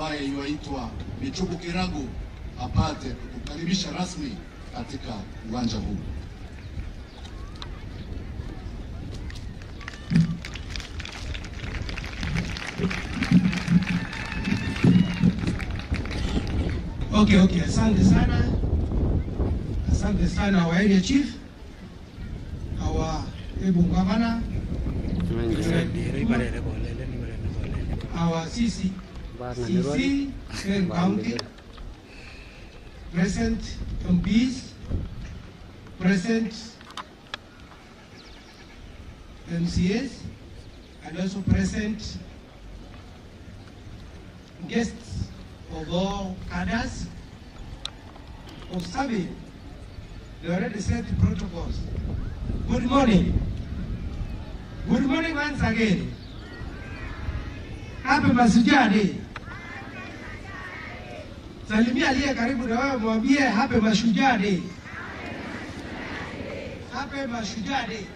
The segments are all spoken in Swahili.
ambaye yuaitwa Michuku Kiragu apate kutukaribisha rasmi katika uwanja huu. Okay, asante sana. Asante sana our area chief, our able governor, our CC, County, present MPs, present MCAs, and also present guests of all cadres, observing the already set protocols. Good morning. Good morning once again. Happy Mashujaa Day. Salimia aliye karibu na wewe, mwambie Happy Mashujaa Day. Happy Mashujaa Day.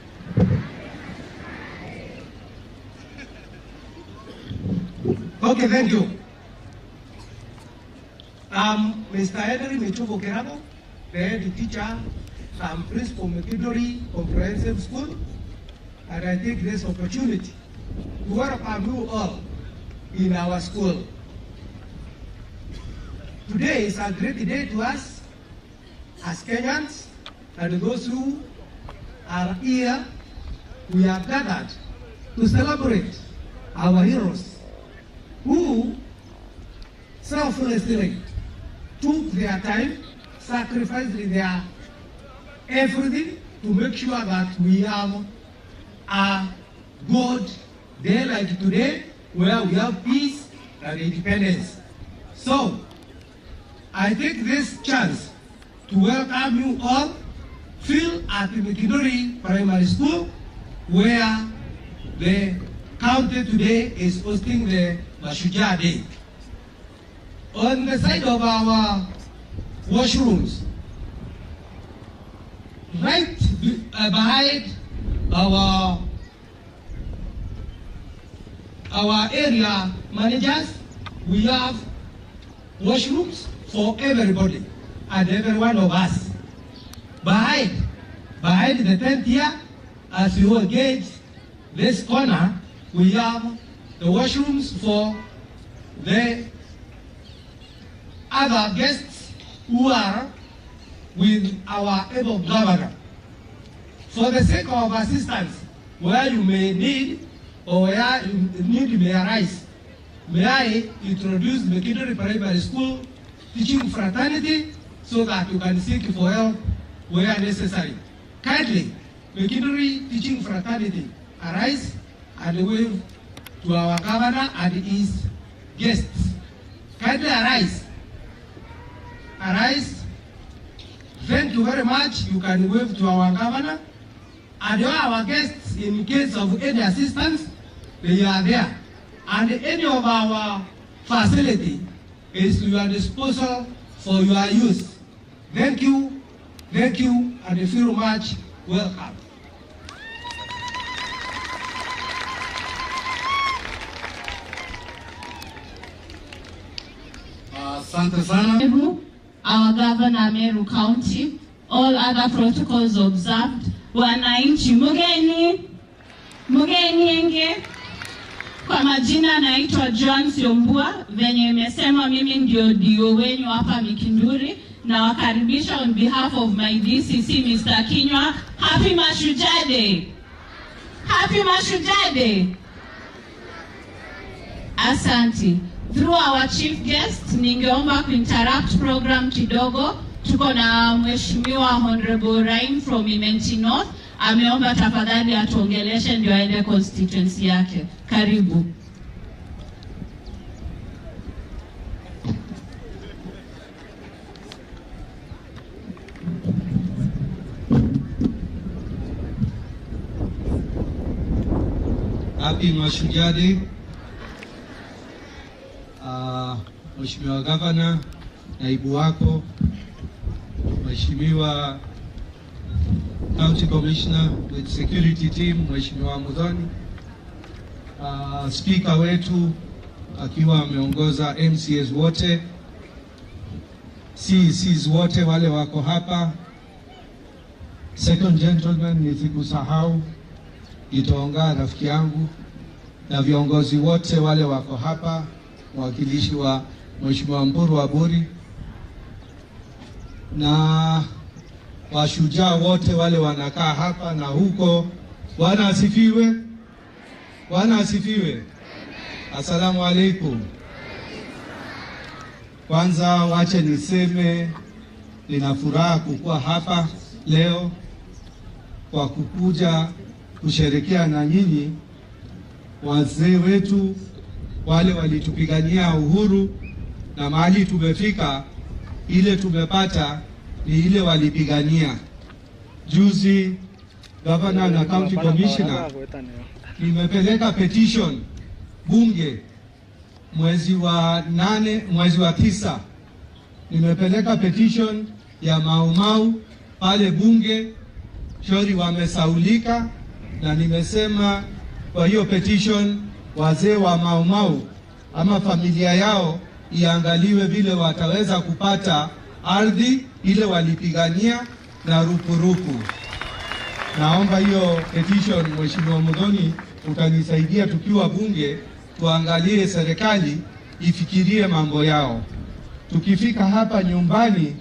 Okay, thank you. I'm Mr. Henry Michuku Kiragu, the head teacher and principal Mikinduri Comprehensive School, and I take this opportunity to welcome you all in our school. Today is a great day to us as Kenyans and those who are here. We are gathered to celebrate our heroes who selflessly took their time, sacrificed their everything to make sure that we have a good day like today, where we have peace and independence. So, I take this chance to welcome you all, feel at the Mikinduri Primary School, where the county today is hosting the Mashujaa Day. On the side of our washrooms, right behind our area managers, we have washrooms for everybody and every one of us. Behind the tent here, as you engage this corner, we have the washrooms for the other guests who are with our able governor. For the sake of assistance, where you may need or where need may arise, may I introduce the Mikinduri Primary School teaching fraternity so that you can seek for help where necessary. Kindly, Mikinduri teaching fraternity, arise and wave to our governor and his guests. Kindly arise. Arise. Thank you very much. You can wave to our governor and all our guests in case of any assistance, they are there. And any of our facility is to your disposal for your use. Thank you, and feel much welcome. Asante sana. Our governor Meru County, all other protocols observed. Wananchi mugeni, mugeni enge. Kwa majina naitwa Joan Siombua, venye imesema mimi ndio dio wenyu hapa Mikinduri, na wakaribisha on behalf of my DCC Mr. Kinywa. Happy Mashujaa Day. Happy Mashujaa Day. Asante. Through our chief guest, ningeomba kuinterrupt program kidogo. Tuko na Mheshimiwa Honorable Rain from Imenti North. Ameomba tafadhali atuongeleshe ndio aende constituency yake. Karibu. Happy Mashujaa Day. Mheshimiwa Governor, naibu wako, Mheshimiwa County Commissioner with security team, Mheshimiwa Muthoni, Speaker wetu akiwa ameongoza MCAs wote, CECs wote wale wako hapa. Second gentleman, nisikusahau Gitonga rafiki yangu, na viongozi wote wale wako hapa, mwakilishi wa Mheshimiwa Mburu Aburi na washujaa wote wale wanakaa hapa na huko. Bwana asifiwe. Bwana asifiwe. Asalamu alaikum. Kwanza wache niseme nina furaha kukuwa hapa leo kwa kukuja kusherekea na nyinyi wazee wetu wale walitupigania uhuru, na mahali tumefika ile tumepata ni ile walipigania. Juzi governor na county commissioner nimepeleka petition bunge mwezi wa 8, mwezi wa 9, nimepeleka petition ya Mau Mau pale bunge. Shauri wamesaulika, na nimesema kwa hiyo petition wazee wa Mau Mau ama familia yao iangaliwe vile wataweza kupata ardhi ile walipigania na rupurupu. Naomba hiyo petition, Mheshimiwa Muthoni, utanisaidia tukiwa bunge tuangalie serikali ifikirie mambo yao. Tukifika hapa nyumbani,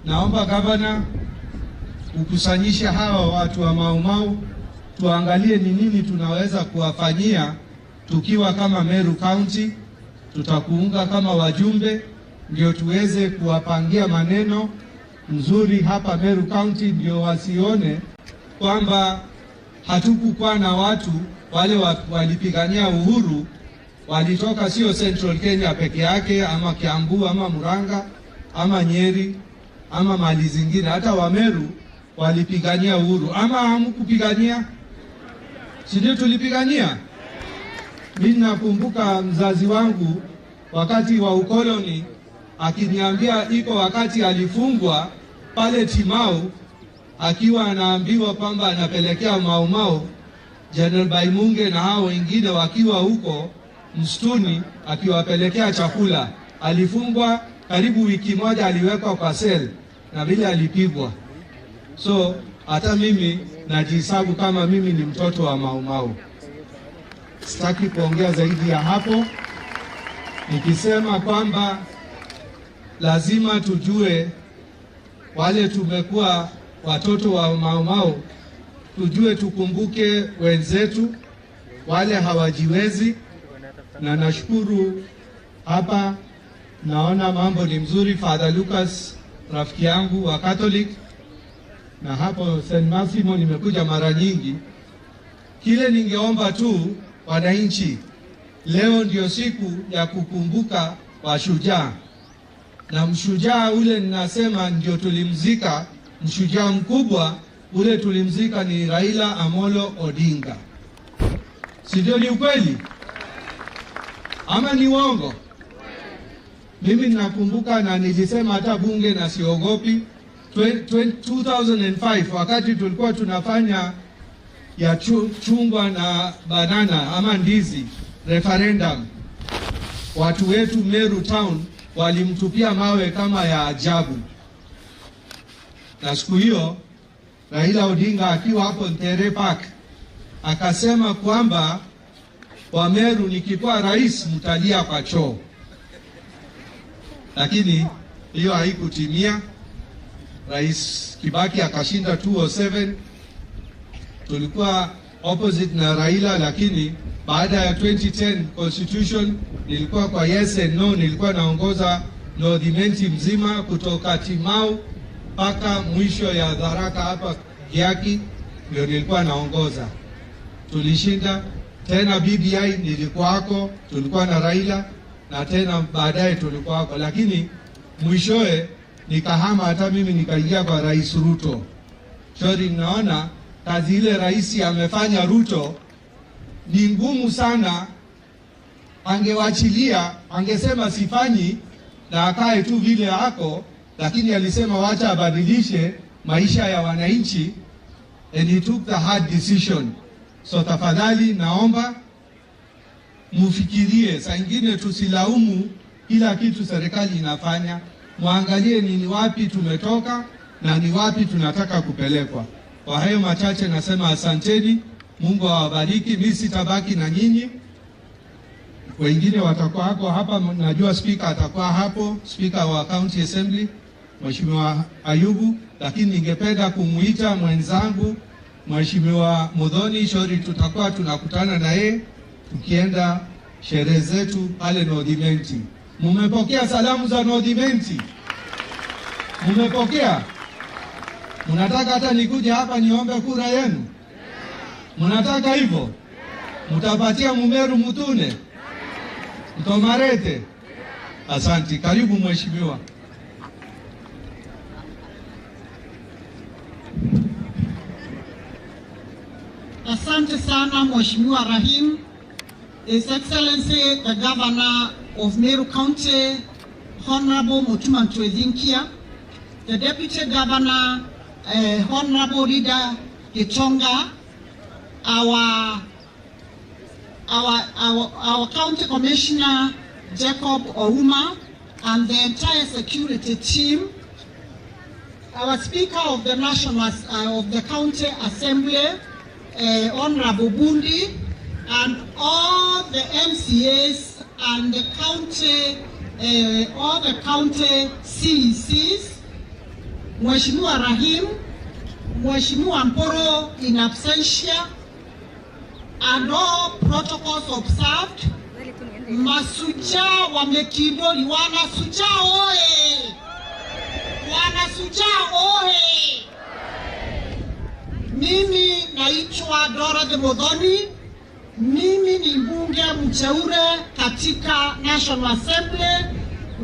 naomba gavana ukusanyishe hawa watu wa Mau Mau, tuangalie ni nini tunaweza kuwafanyia tukiwa kama Meru County. Tutakuunga kama wajumbe ndio tuweze kuwapangia maneno nzuri hapa Meru County, ndio wasione kwamba hatukukuwa na watu wale walipigania uhuru walitoka sio Central Kenya peke yake, ama Kiambu ama Murang'a ama Nyeri ama mali zingine, hata Wameru walipigania uhuru. Ama hamkupigania? Si ndio tulipigania? Mimi nakumbuka mzazi wangu wakati wa ukoloni akiniambia iko wakati alifungwa pale Timau akiwa anaambiwa kwamba anapelekea Mau Mau General Baimunge na hao wengine wakiwa huko msituni akiwapelekea chakula. Alifungwa karibu wiki moja, aliwekwa kwa sel na vile alipigwa. So hata mimi najihesabu kama mimi ni mtoto wa Mau Mau. Sitaki kuongea zaidi ya hapo, nikisema kwamba lazima tujue wale tumekuwa watoto wa Mau Mau, tujue tukumbuke wenzetu wale hawajiwezi. Na nashukuru hapa naona mambo ni mzuri. Father Lucas rafiki yangu wa Catholic, na hapo St. Massimo nimekuja mara nyingi. Kile ningeomba tu wananchi, leo ndio siku ya kukumbuka washujaa, na mshujaa ule ninasema ndio tulimzika, mshujaa mkubwa ule tulimzika ni Raila Amolo Odinga. Si ndio? Ni ukweli ama ni uongo? Mimi nakumbuka na nilisema hata bunge na siogopi, 2005 wakati tulikuwa tunafanya ya chungwa na banana ama ndizi referendum, watu wetu Meru Town walimtupia mawe kama ya ajabu. Na siku hiyo Raila Odinga akiwa hapo Ntere Park akasema kwamba wa Meru, nikikuwa rais mtalia kwa choo. Lakini hiyo haikutimia. Rais Kibaki akashinda 2007. Tulikuwa opposite na Raila, lakini baada ya 2010 constitution nilikuwa kwa yes and no, nilikuwa naongoza North Imenti mzima kutoka Timau mpaka mwisho ya Tharaka hapa Kiaki, ndio nilikuwa naongoza. Tulishinda tena BBI, nilikuwako, tulikuwa na Raila na tena baadaye tulikuwako, lakini mwishowe nikahama hata mimi nikaingia kwa Rais Ruto. Shauri naona kazi ile rais amefanya Ruto ni ngumu sana. Angewachilia, angesema sifanyi na akae tu vile ako, lakini alisema wacha abadilishe maisha ya wananchi, and he took the hard decision. So tafadhali naomba Mufikirie, saa ingine tusilaumu kila kitu serikali inafanya, muangalie ni wapi tumetoka na ni wapi tunataka kupelekwa. Kwa hayo machache nasema asanteni, Mungu awabariki. Mimi sitabaki na nyinyi, wengine watakuwa hako hapa. Najua speaker atakuwa hapo, speaker wa County Assembly Mheshimiwa Ayubu, lakini ningependa kumuita mwenzangu Mheshimiwa Muthoni Shori, tutakuwa tunakutana na yeye tukienda sherehe zetu pale North Imenti. Mumepokea salamu za North Imenti? Mumepokea? Mnataka hata nikuje hapa niombe kura yenu? Mnataka hivyo? Mtapatia Mumeru Mutune? Mtomarete? Asanti. Karibu mheshimiwa. Asante sana Mheshimiwa Rahim. His Excellency the Governor of Meru County, Honorable Mutuma M'Ethingia, the Deputy Governor, Honorable Rida Gitonga, our County Commissioner, Jacob Ouma, and the entire security team, our Speaker of the National, of the County Assembly, Honorable Bundi, and all the MCAs and the county, all the county CECs, Mheshimiwa Rahim, Mheshimiwa Mporo in absentia, and all protocols observed. Masujaa wa Mekindoli, wanasujaa oye! Wanasujaa oye! Mimi naitwa Dorothy Muthoni. Mimi ni mbunge mteule katika National Assembly,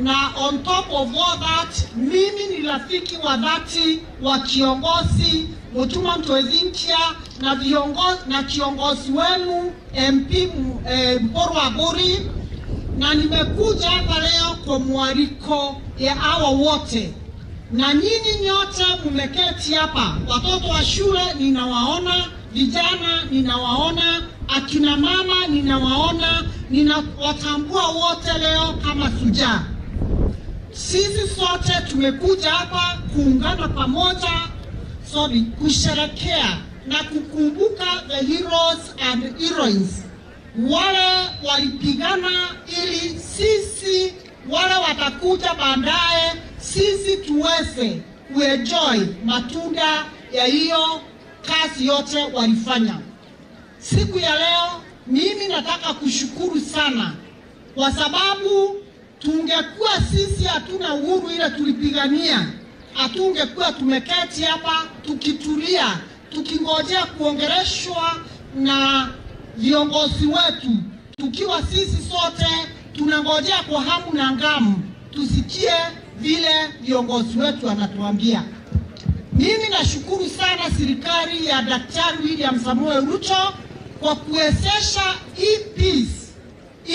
na on top of all that, mimi ni rafiki wa dhati wa kiongozi Mutuma M'Ethingia na viongozi na kiongozi wenu MP Mporo Aburi, na nimekuja hapa leo kwa mwaliko ya hawa wote. Na nyinyi nyote mmeketi hapa, watoto wa shule ninawaona, vijana ninawaona, akina mama ninawaona, ninawatambua wote leo kama shujaa. Sisi sote tumekuja hapa kuungana pamoja, sorry, kusherekea na kukumbuka the heroes and heroines, wale walipigana ili sisi wale watakuja baadaye sisi tuweze kuenjoy matunda ya hiyo kazi yote walifanya. Siku ya leo mimi nataka kushukuru sana, kwa sababu tungekuwa sisi hatuna uhuru ile tulipigania, hatungekuwa tumeketi hapa tukitulia tukingojea kuongeleshwa na viongozi wetu, tukiwa sisi sote tunangojea kwa hamu na ngamu tusikie vile viongozi wetu wanatuambia. Mimi nashukuru sana serikali ya Daktari William Samoei Ruto kwa kuwezesha hii peace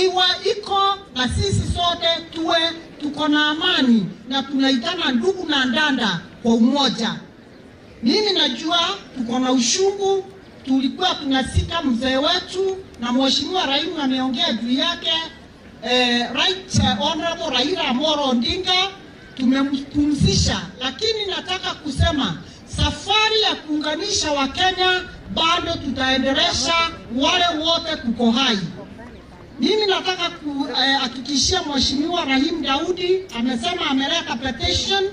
iwe iko na sisi sote tuwe tuko na amani na tunaitana ndugu na ndanda kwa umoja. Mimi najua tuko na ushungu, tulikuwa tunasika mzee wetu na Mheshimiwa Raila ameongea juu yake, Right Honorable Raila Amolo Odinga tumempumzisha, lakini nataka kusema safari ya kuunganisha Wakenya bado tutaendelesha, wale wote tuko hai. Mimi nataka kuhakikishia Mheshimiwa Rahim Daudi amesema ameleta petition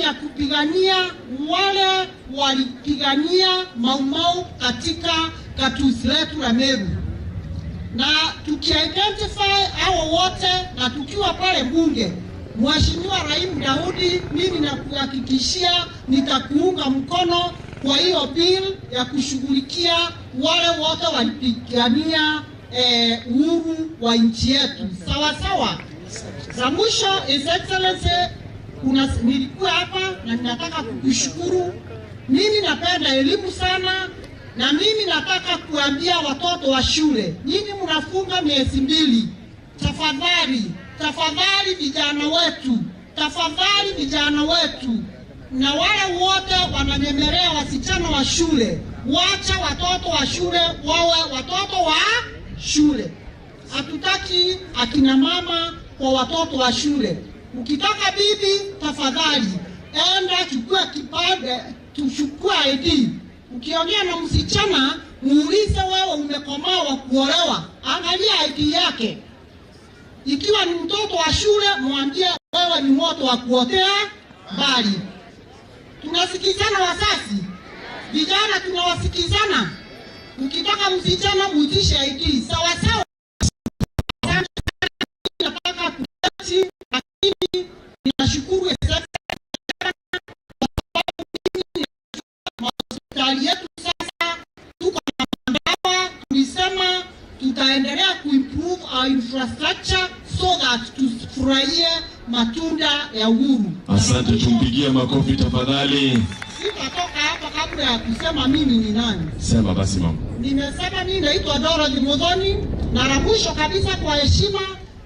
ya kupigania wale walipigania Mau Mau katika gatuzi letu la Meru, na tukiidentify hao wote na tukiwa pale bunge, Mheshimiwa Rahim Daudi, mimi nakuhakikishia nitakuunga mkono kwa hiyo bill ya kushughulikia wale wote walipigania uhuru wa nchi yetu. Sawa sawa. Za mwisho, His Excellency, nilikuwa hapa na ninataka kukushukuru. Mimi napenda elimu sana, na mimi nataka kuambia watoto wa shule, nyinyi mnafunga miezi 2. Tafadhali, tafadhali vijana wetu, tafadhali vijana wetu, na wale wote wananyemelea wasichana wa shule, wacha watoto wa shule wawe watoto wa shule. Hatutaki akina mama kwa watoto wa shule. Ukitaka bibi, tafadhali enda chukua kipande, tuchukua ID. Ukiongea na msichana muulize, wewe umekomaa wa kuolewa, angalia ID yake. Ikiwa ni mtoto wa shule, mwambie wewe ni moto wa kuotea mbali. Tunasikizana wazazi, vijana tunawasikizana. Ukitaka msichana muitishe ID, sawa sawa. Nataka kuketi, lakini ninashukuru hospitali yetu sasa tuko na madawa. Tulisema tutaendelea kuimprove our infrastructure so that tufurahie matunda ya uhuru. Asante, tumpigie makofi tafadhali. Sitatoka hapa kabla ya kusema mimi ni nani. Sema basi mama. Nimesema mimi naitwa Dorothy Muthoni, na la mwisho kabisa kwa heshima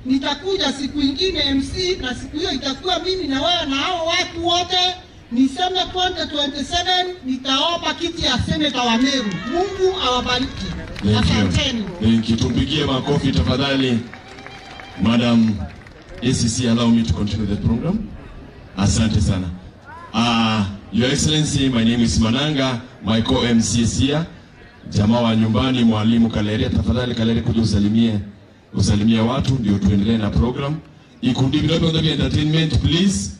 nitakuja siku ingine MC, na siku hiyo itakuwa mimi na wewe na hao watu wote. Niseme 2027 nitaomba kiti ya seneta wa Meru. Mungu awabariki. Asanteni. Thank you. Tumpigie makofi tafadhali. Madam ACC, allow me to continue the program. Asante sana. Your Excellency, my name is Mananga, my co-MC is here. Jamaa wa nyumbani Mwalimu Kaleria, tafadhali Kaleria kuja usalimie watu ndio tuendelee na program. Ikundi kidogo ndio entertainment please.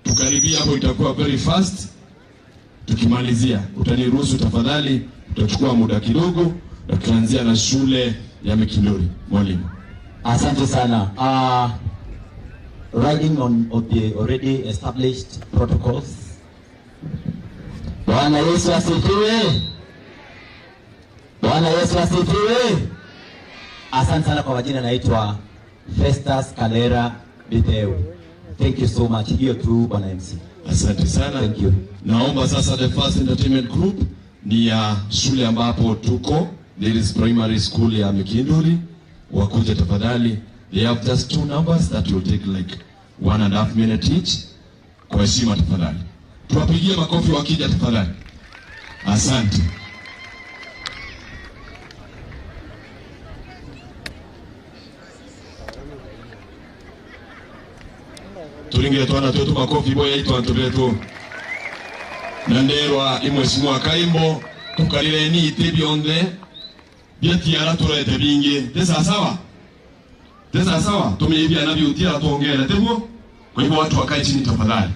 Tukaribia hapo, itakuwa very fast. Tukimalizia utaniruhusu tafadhali, tutachukua muda kidogo na tutaanzia na shule ya Mikinduri. Mwalimu. Asante sana. Riding on of the already established protocols. Bwana Yesu asifiwe. Bwana Yesu asifiwe. Asante sana kwa majina, naitwa Festus Kalera Bitheu. Thank you so much. Hiyo tu Bwana MC. Asante sana. Thank you. Naomba sasa the first entertainment group ni ya shule ambapo tuko, there is primary school ya Mikinduri. Wakuja tafadhali. They have just 2 numbers that will take like 1.5 minutes each. Kwa heshima tafadhali. Tuwapigie makofi wakija tafadhali. Asante. Turinge twana twetu makofi boya itu antuletu. Nanderwa imwesimu Kaimbo tukalile ni ite byonde byetiara turete bingi. Tesa sawa? Tesa sawa? Tumeibia na biutiara tuongele tebo. Kwa hivyo watu wakae chini tafadhali.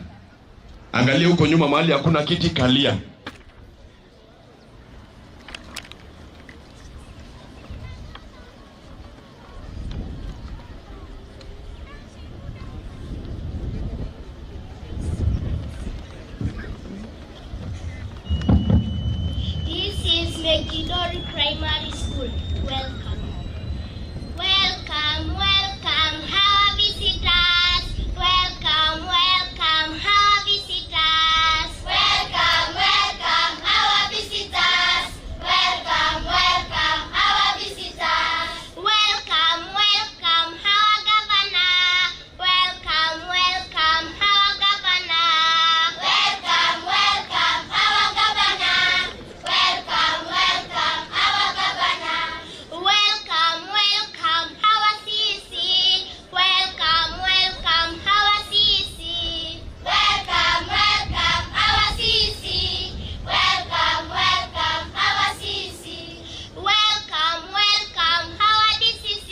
Angalia huko nyuma mahali hakuna kiti, kalia. This is Mikinduri Primary School. Welcome. Welcome, welcome, our visitors. Welcome, welcome, our visitors. Welcome, welcome, our visitors. Welcome, welcome, our visitors. Welcome, welcome, our governor. Welcome, welcome, our governor. Welcome, welcome, our governor. Welcome, welcome, our governor. Welcome, welcome, our CC. Welcome, welcome, our CC. Welcome, welcome, our CC. Welcome, welcome, our CC. Welcome, welcome, our DCC.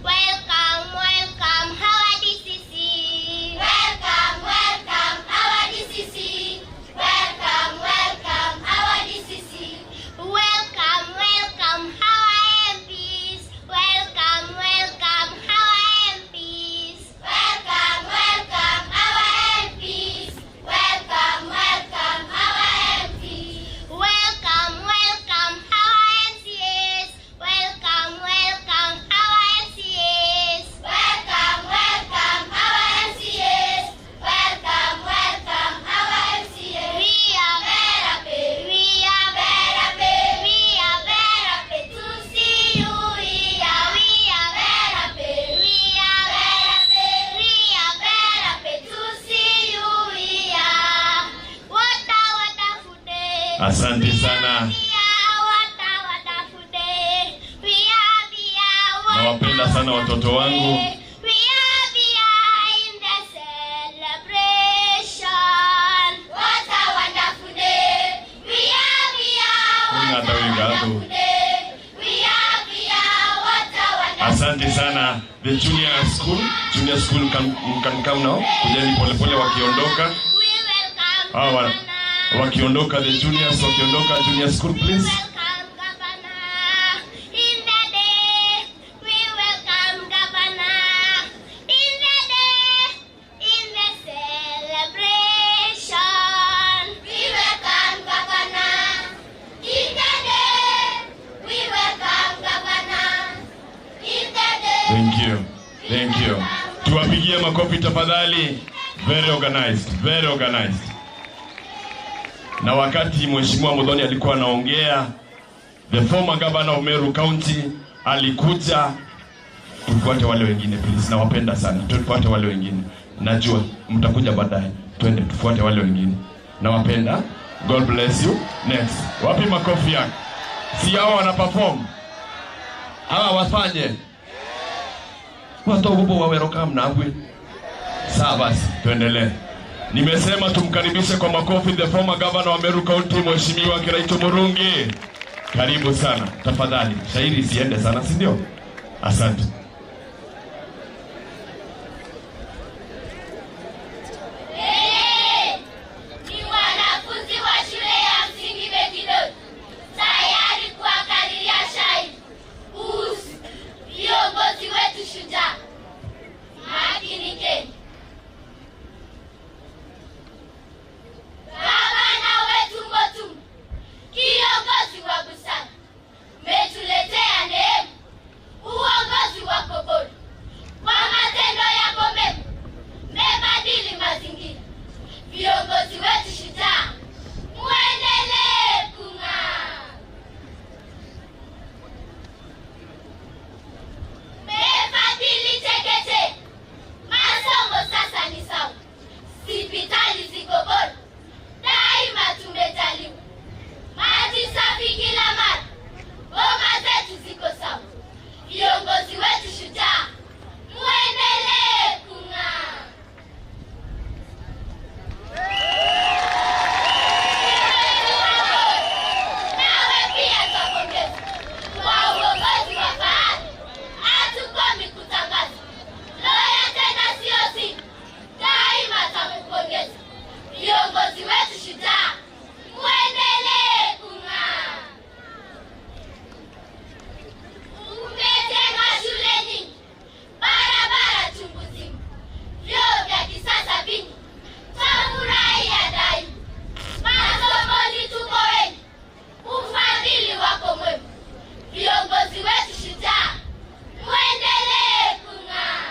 Welcome, welcome, our DCC. Welcome, welcome, our DCC. Welcome, welcome, our DCC. Welcome, welcome, our MPs. Welcome, welcome, our MPs. Welcome, welcome, our MPs. Welcome, welcome, our MPs. Welcome, welcome, our MCAs. Welcome, welcome, our MCAs. Welcome, welcome, our MCAs. Welcome, welcome, our MCAs. We are very happy. We are very happy. We are very happy to see you here. We are very happy. We are very happy. We are very happy to see you here. What a wonderful day. Asante sana. We are what a wonderful day. We are Nawapenda sana watoto wangu. We are behind the celebration. What a wonderful day. We are behind. What a wonderful day. We are behind. What a wonderful Asante sana. The junior school can come now. Kujeni polepole wakiondoka. Hawa wakiondoka, the juniors wakiondoka, junior school please. Thank you. Thank you. Tuwapigie makofi tafadhali. Very organized, very organized. Na wakati Mheshimiwa Muthoni alikuwa anaongea, the former governor of Meru County alikuja. Tufuate wale wengine please, nawapenda sana. Tufuate wale wengine. Najua mtakuja baadaye. Twende tufuate wale wengine. Nawapenda. God bless you. Next. Wapi makofi yako? Si hao wana perform. Hawa wafanye. Watu huko waweroka mnagwe. Sawa basi, tuendelee. Nimesema tumkaribishe kwa makofi the former governor wa Meru County Mheshimiwa Kiraitu Murungi. Karibu sana. Tafadhali, shairi isiende sana, si ndio? Asante. Ni wanafunzi wa shule ya msingi Bekidot tayari kuwakadiria shairi kuhusu viongozi wetu shujaa. Makinikeni. Gavana wetu Motum, kiongozi wa busara, umetuletea neema, uongozi wako bora. Kwa matendo yako mema, umebadili mazingira. Viongozi wetu shujaa, muendelee kung'aa. Mmefadhili chekechea, masomo sasa ni sawa, hospitali ziko bora, daima tumejaliwa, maji safi kila mara, boma zetu ziko sawa. Viongozi wetu shujaa, muendelee kung'aa. Nawe pia twapongeza kwa uongozi wa fahari, hatukomi kutangaza. Loya tena sio siri, daima twakupongeza. Viongozi wetu shujaa, muendelee kung'aa. Umejenga shule nyingi, barabara chungu zima, vyoo vya kisasa vingi, twafurahia daima. Masomoni tuko wengi, ufadhili wako mwema. Viongozi wetu shujaa, muendelee kung'aa.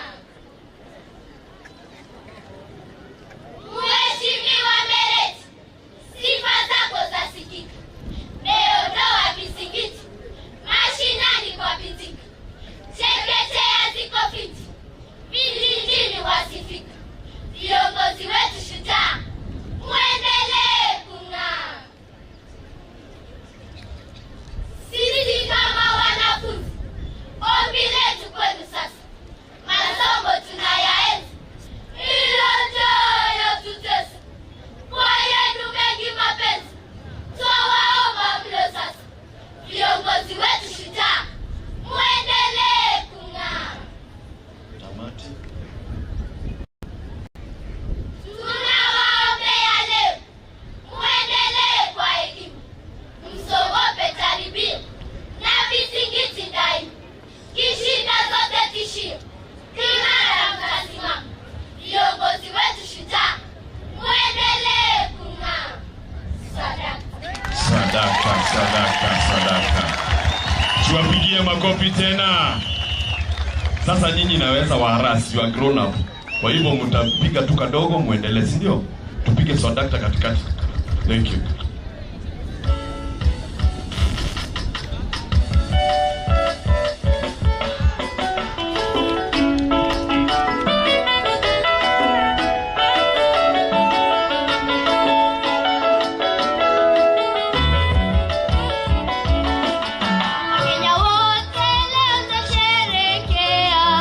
Mheshimiwa Mereti, sifa zako zasikika. Meondoa vizingiti, mashinani kwa pitika. Chekechea ziko fiti, vijijini wasifika. Viongozi wetu shujaa, muendelee kung'aa. Sisi kama wanafunzi, ombi letu kwenu sasa, masomo tunayaenzi, ila njaa yatutesa. Kwa yenu mengi mapenzi, twawaomba mlo sasa. Viongozi wetu shujaa, muendelee kung'aa. Tunawaombea leo, muendelee kwa hekima, msogope jaribio na vizingiti daima. Kishinda zote tishio, imara mtasimama. Viongozi wetu shujaa, muendelee kung'aa. Sadaka. Sadaka, sadaka, sadaka. Tuwapigie makofi tena. Sasa nyinyi naweza waharasi, you are grown up. Kwa hivyo mtapiga tu kadogo muendelee, si ndio? Tupige sadaka katikati. Thank you. Wakenya wote leo twasherehekea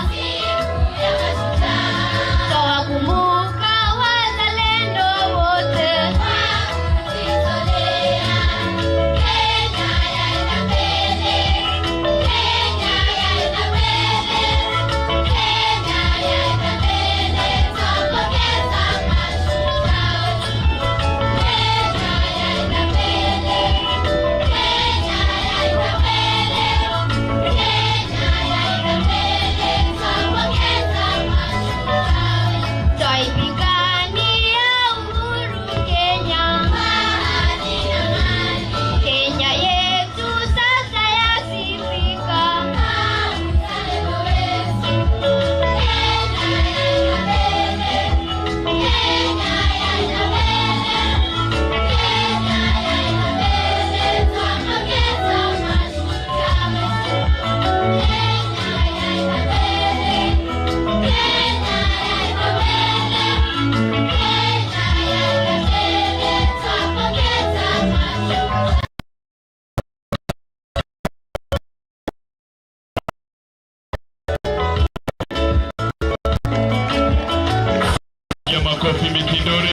makofi Mikinduri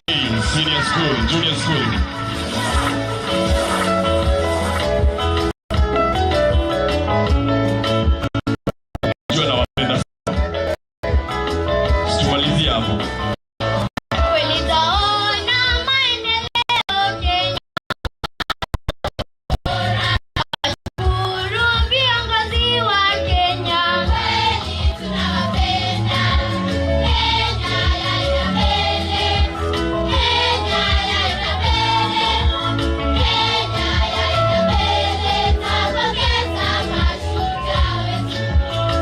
Senior School, Junior School. Jua nawapenda sana. Situmalizie hapo. Kweli taona maendeleo Kenya. Shukuru viongozi wa Kenya. Kweli tunawapenda. Kenya yaenda mbele. Kenya yaenda mbele. Kenya yaenda mbele. Twapongeza mashujaa wetu.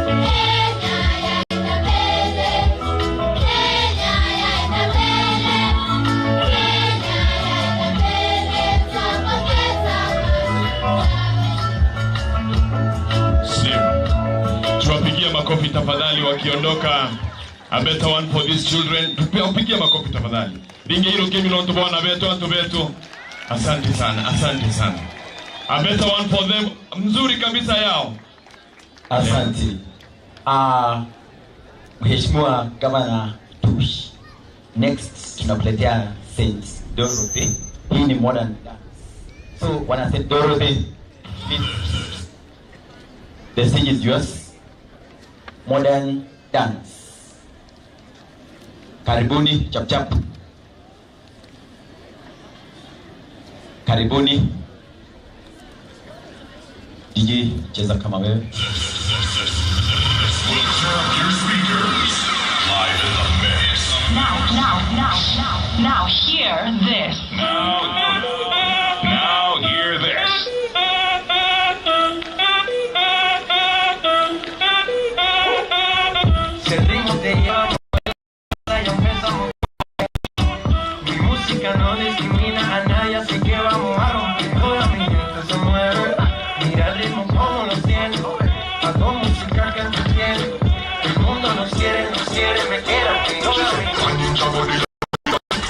Kenya yaenda mbele. Kenya yaenda mbele. Kenya yaenda mbele. Twapongeza mashujaa. Sim. Tuwapigie makofi tafadhali wakiondoka. A better one for these children. Tuwapigie makofi tafadhali. Ringe hilo kemi lonto bwana betu antu betu. Asante sana, asante sana. A better one for them. Mzuri kabisa yao. Asante. Mheshimiwa Gavana Tush. Next tunakuletea Saint Dorothy. Hii ni modern dance. So wana Saint Dorothy, please. The stage is yours. Modern dance. Karibuni chap chap. Karibuni. DJ cheza kama wewe. Will tear up your speakers. Live in the mix. Now, now, now, now, now, hear this. Now, now hear this. Si el ritmo te lleva, ya empezamos. Mi música no discrimina a nadie, así que vamos a romper. Toda mi gente se mueve. Mira el ritmo como lo siento. Hago música que entretiene. El mundo nos quiere, me quiere. Toda mi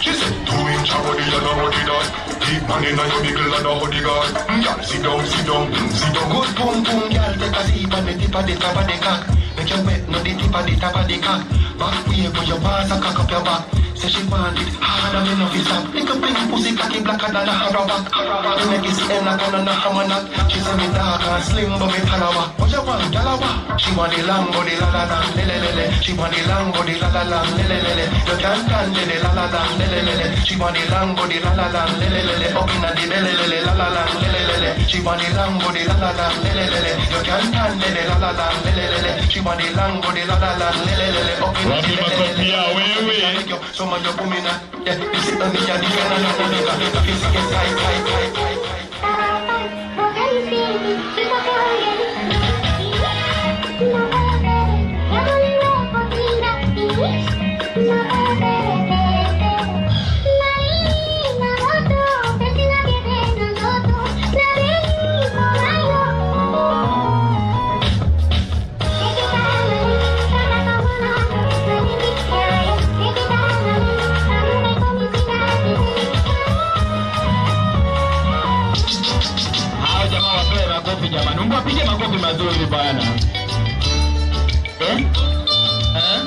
She said, 2 inch a body and a body that. Keep man inna your middle and a body guard. Girl, sit down, sit down, sit down. Good boom boom, girl, take a seat on the tip of the top of the cock. Make you wet, no the tip of the top of the cock. Back way, put your pass and cock up your back. Say she want it hard and me no fi stop. Little pink pussy cocky blacker than a horror back. Me make it see like a no hammer knock. She say me dark and slim, but me taller back. What you want, gyal a what? She want the long body la la la, le le le le. She want the long body la la la, le le le le. You can't stand le la la la, le le le le. She want the long body la la la, le le le le. Up inna the le le le la la la, le le le le. She want the long body la la la, le le le le. You can't stand le la la la, le le le le. She want the long body la la la, le le le le. Up inna Wapi the le le makofi le ya le. Wewe? So man you booming na, yeah. This is the me and the girl and the nigga. This is get tight, tight, tight, tight. Hao jamaa wapewe makofi jamani. Mungu apige makofi mazuri bwana. Eh? Eh?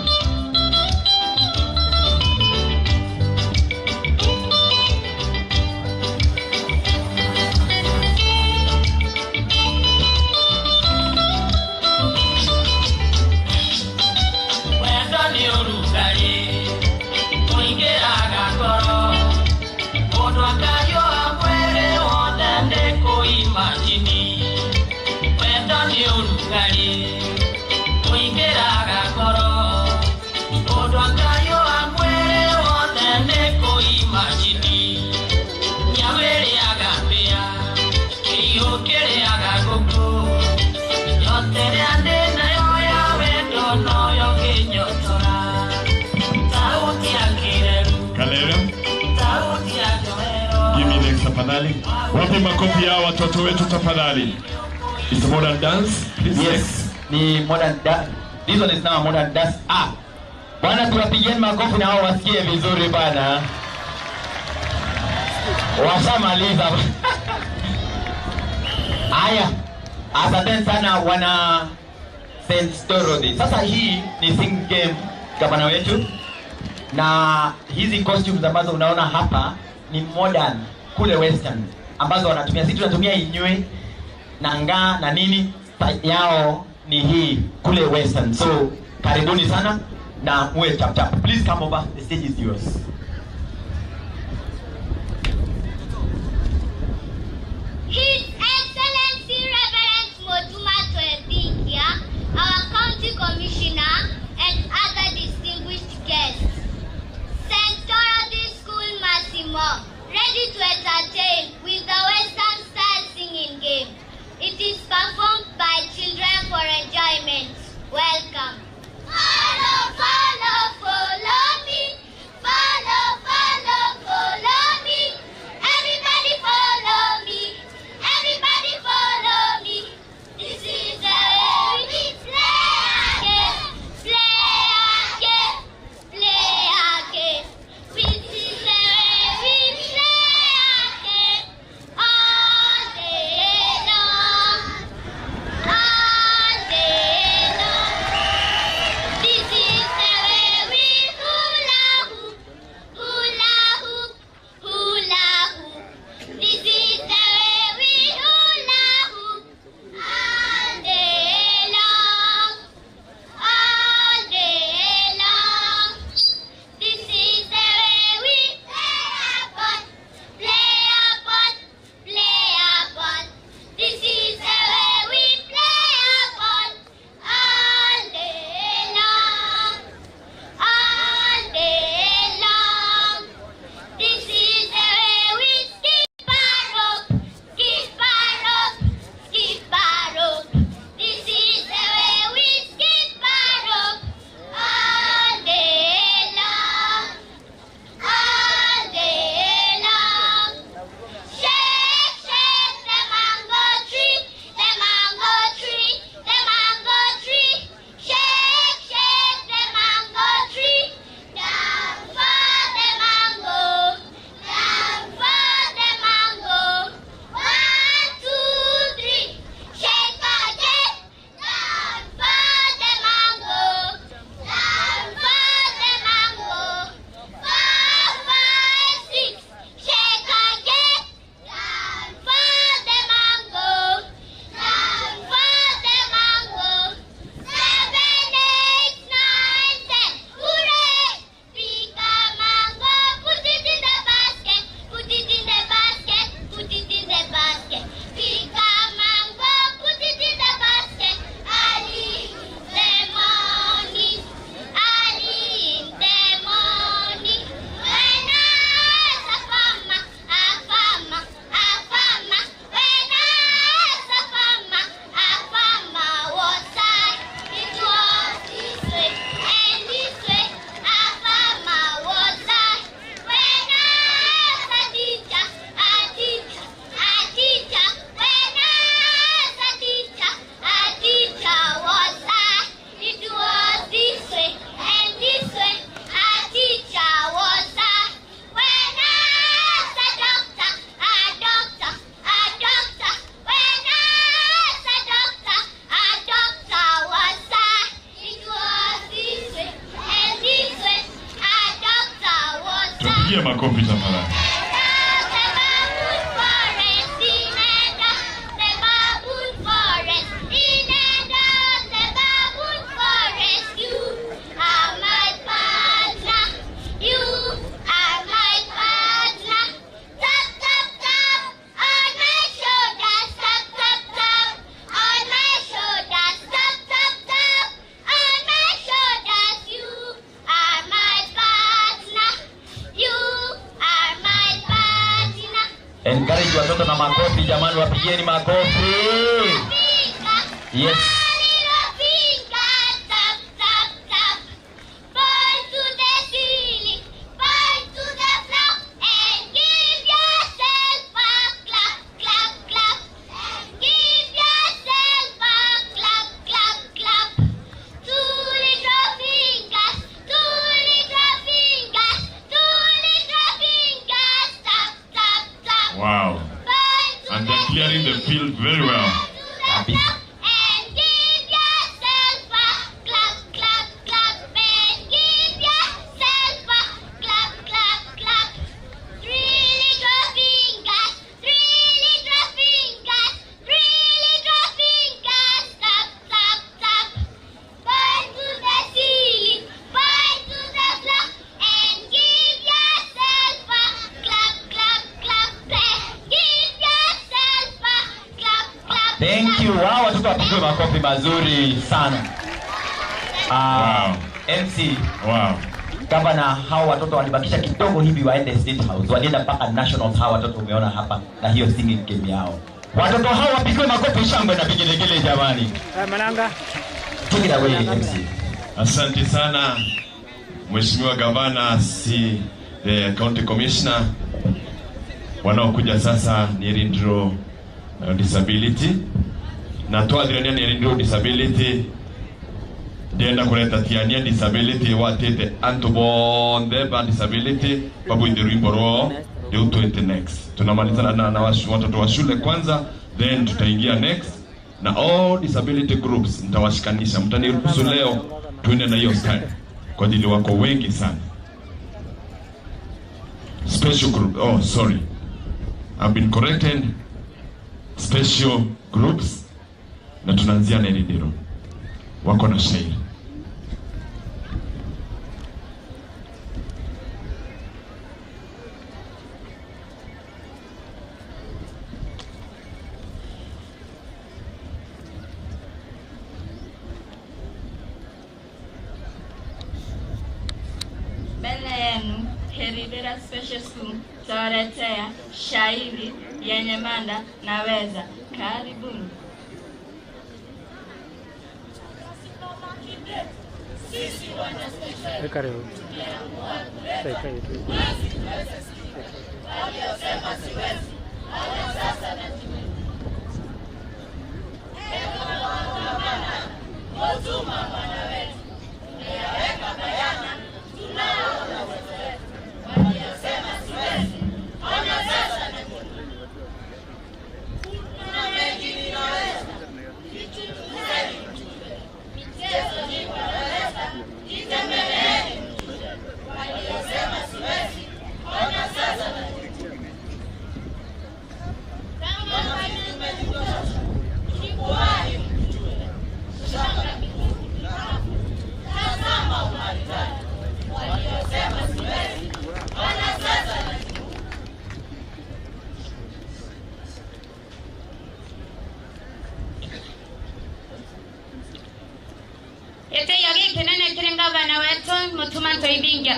Wendo nĩ ũrugarĩ ũingĩraga ngoro mũndũ akariũa mwĩrĩ wothe nĩ kũimajini. Wendo nĩ ũrugarĩ ũingĩraga ngoro mũndũ akariũa mwĩrĩ wothe nĩ kũimajini. Nyau ĩrĩaga mbĩa kĩiyũ kĩrĩaga ngũkũ yote ĩrĩa ndĩ nayo ya wendo noyo ngĩnyotora. Sauti ya kĩreru Kalera, sauti ya njohero. Give me next tafadhali. Wapi makofi ya watoto wetu tafadhali? It's a modern dance. Please. Yes, ni modern dance. This one is now a modern dance. Ah. Bwana tuwapigieni makofi na hao wasikie vizuri bana. Washamaliza. Haya. Asanteni sana wana St. Dorothy. Sasa hii ni sing game, gavana wetu. Na hizi costumes ambazo unaona hapa ni modern kule western ambazo wanatumia. Sisi tunatumia inywe na ngaa na nini, yao ni hii kule western. So karibuni sana na muwe tap tap. Please come over, the stage is yours. His Excellency Reverend Motuma Toebikia, our County Commissioner, and other distinguished guests. St. Dorothy School Massimo, ready to entertain with the Western style singing game. It is performed by children for enjoyment. Welcome. Follow, follow, follow me. Follow, follow, follow me. Everybody follow me. Everybody follow me. This is the way we play again. Play again. Play again. This is the way we play again. All day long. All day long. This is the way we hula hoop, hula hoop, hula hoop. This is the way we hula hoop all day long, all day long. This is the way we play a ball, play a ball, play a ball. This is the way we play a ball all day long, all day long. This is the way we skip a rope, skip a rope, skip a rope. This is the way we skip a rope all day long, all day long. Shake, shake the mango tree, the mango tree, the mango tree. Shake, shake the mango tree. Down for the mango, down for the mango. 1, 2, 3. Shake again. Down for the mango, down for the mango. 4, 5, 6. Shake again. Down for the mango, down for the mango. 7, 8, 9, 10. Hooray! Pick a mango, put it in the basket, put it in the basket, put it in the basket. Pick a mango, put it in the basket. Early in the morning, early in the morning. When I was a farmer, a farmer, a farmer. When I was a farmer was I. It was this way and this way. A farmer was I. When I was a teacher, a teacher, a teacher. When I was a teacher was I. It was this way and this way. A teacher was I. When I was a doctor, a doctor, a doctor. When I was a doctor was I. It was this way and this way. A doctor was I. Tupigie makofi tafadhali. The baboon forest in and out, the baboon forest in and out, the baboon forest. You are my partner, you are my partner. Tap tap tap on my shoulders, tap tap tap on my shoulders, tap tap tap on my shoulders. You are my partner, you are my partner. Encourage watoto na makofi jamani, wapigieni makofi. Yes. Little finger, tap, tap, tap. Point to the ceiling, point to the floor, and give yourself a clap, clap, clap. And give yourself a clap, clap, clap. Two little fingers, two little fingers, two little fingers, tap, tap, tap. Wow. Point to And they're clearing the field very well. Kabisa. And give yourself a clap, clap, clap. And give yourself a Thank you. Hao watoto wapigwe makofi mazuri sana. Wow. MC. Wow. Gavana, hao watoto walibakisha kidogo hivi waende State House. Walienda mpaka Nationals hao watoto umeona hapa na hiyo singing game yao. Watoto hao wapigwe makofi, shangwe na vigelegele jamani. Mananga. Take it away MC. Asante sana Mheshimiwa Gavana, si the County Commissioner. Wanaokuja sasa ni Rindro Disability. Na twathirania ni Rindro Disability. Ndienda kuleta tiania disability watete antu bonthe ba disability babuinde rwimbo rwao riu 20 next. Tunamalizana na watoto wa shule kwanza, then tutaingia next na all disability groups nitawashikanisha. Mtaniruhusu leo tuende na hiyo style kwa ajili wako wengi sana. Special group, oh sorry, I've been corrected. Special groups na tunaanzia na Erindiro. Wako na shairi. Mbele yenu Heridera Special School tawaletea shairi yenye mada naweza. Karibuni. Karibu.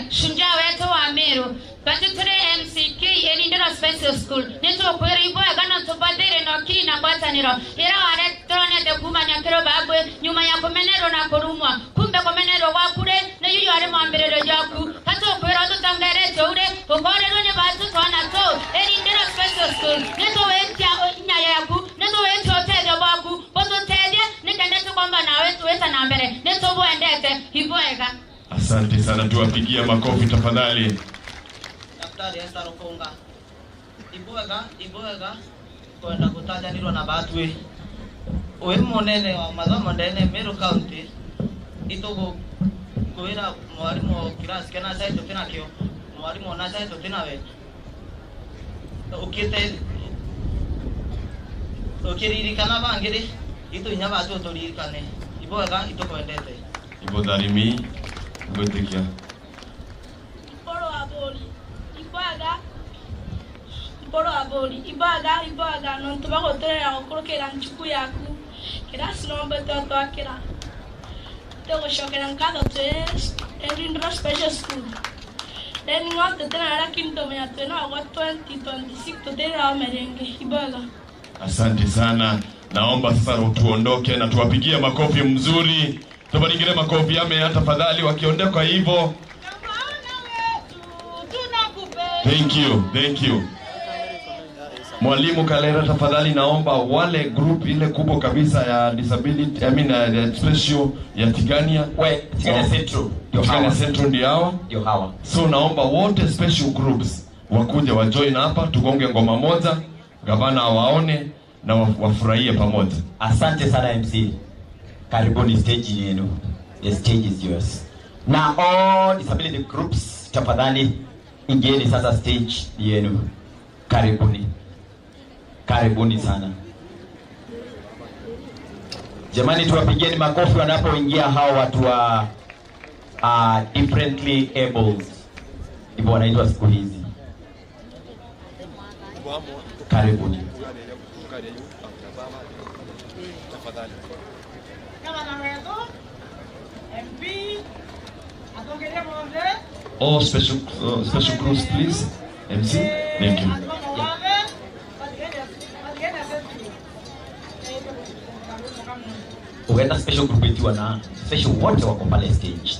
Shunja wetu wa Meru batuture MCK Erindero Special School nitukwira ibwega no tubathire no kiri na ngwataniro ira waretorone kumania kiro babwe nyuma ya kumenerwo na kurumwa kumbe kumenerwo gwakure ni yuyu ari mwambiririo jaku tatukwira tutongerete ure ukorerwo ni batu twana tu Erindero Special School nituwetia nyayo yaku nituwetia utethio bwaku bututethie nikende tukomba nawe tuweta na mbere nitubwendete ibwega. Asante sana, tuwapigie makofi tafadhali. Daktari Esther Okonga. Ibwega, ibwega kwenda gutajanirwo na batwe. Uyu munene wa mathomo ndene Meru County itugu kwira mwarimu class kena sai tutina kio mwarimu na sai tutina we. Ukite ukiririkana bangiri itu inya batu turirikane. Ibwega itukwendete. Ibotharimi Gwĩtĩkia. Iboro abori ibwaga iboro abori ibwaga ibwaga nontu bagoterera gukurukira nchuku yaku kirasi nombe twatwakira tugocokera nkatho twi Erindro Special School then ng'ote tena lakini tumenya twina gwa 2026 tutirira merenge ibwaga. Asante sana, naomba sasa tuondoke na tuwapigie makofi mzuri. Tubaringire makofi yame tafadhali wakiondoka hivyo. Thank you, thank you. Mwalimu Kalera tafadhali naomba wale group ile kubwa kabisa ya disability, I mean special ya Tigania. We, Tigania Central. Tigania Central ndio hawa. Ndio hawa. So naomba wote special groups wakuje wa join hapa tugonge ngoma moja, gavana waone na wafurahie pamoja. Asante sana MC. Karibuni, stage yenu. The stage is yours. Na all disability groups tafadhali ingieni sasa stage yenu. Karibuni. Karibuni sana. Jamani, tuwapigieni makofi wanapoingia hao watu wa differently abled. Ndivyo wanaitwa siku hizi. Karibuni. Tafadhali. Gavana wetu MP atongeria mothe. All special groups, please. MC, thank you. Ukaenda special group ikiwa na special wote wako pale stage.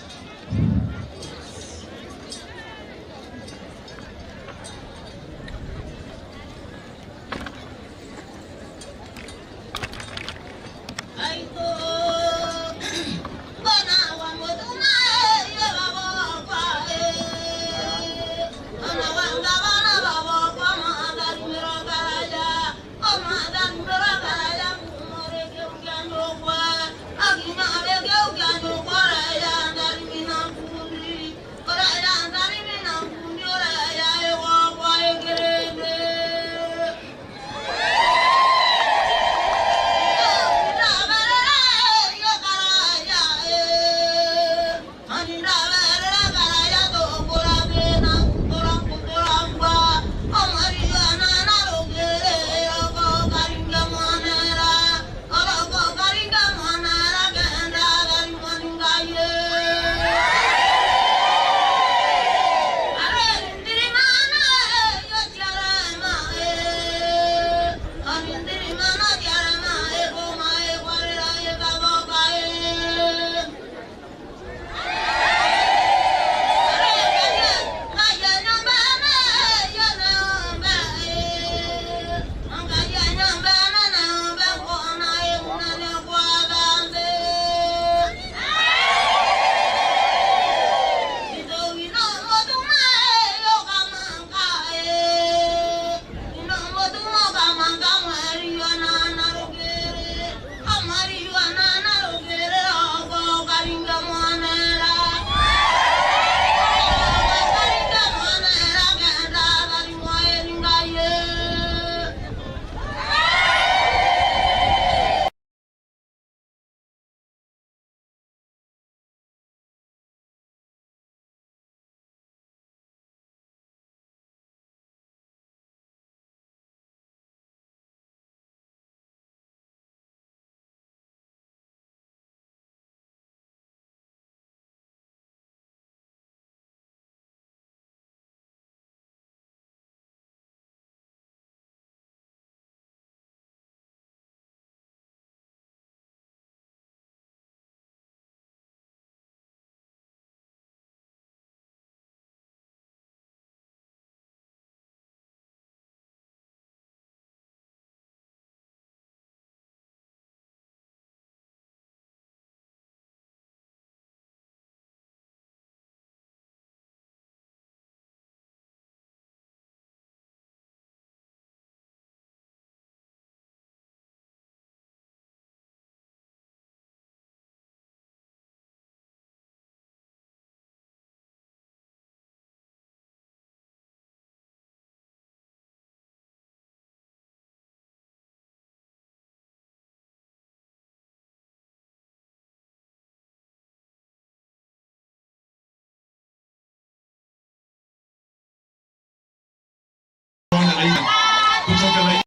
Kutoka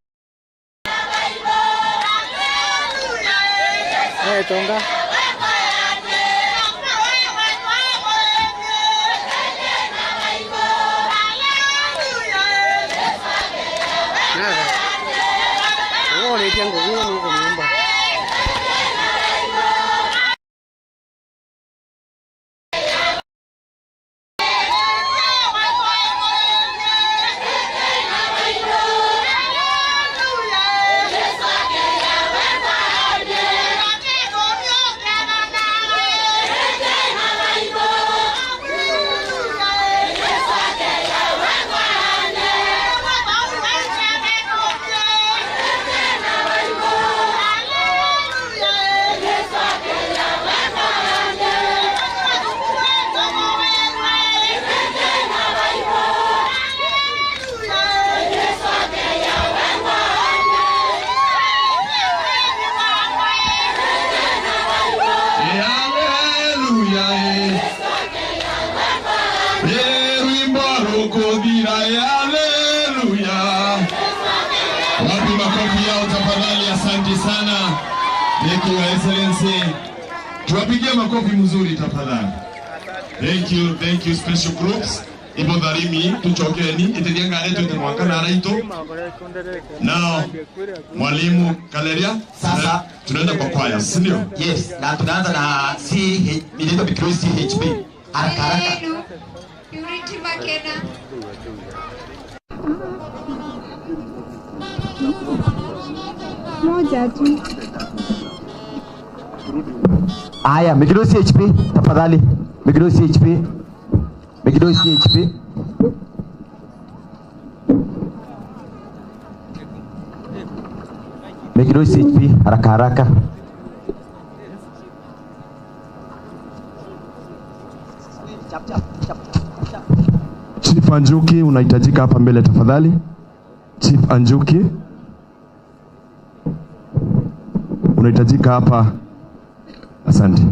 Tonga. Nada. Oh, le tengo uno con nyumba. Haleluya. Wapi makofi yao tafadhali? Asante sana. Thank you, Your Excellency. Tuwapigie makofi mzuri tafadhali. Thank you special groups. Ibo dharimi tuchokeni itithianga letu itemwaka na raito. Now Mwalimu Kaleria, sasa tunaenda kwa kwaya, si ndio? Yes, na tunaanza na CH, inaitwa Bikiroi CHP. Haraka haraka. Purity Makena. Moja tu. Aya, Migiro CHP tafadhali. Migiro CHP. Migiro CHP. Migiro CHP haraka haraka. Chief Anjuki unahitajika hapa mbele tafadhali. Chief Anjuki unahitajika hapa. Asante.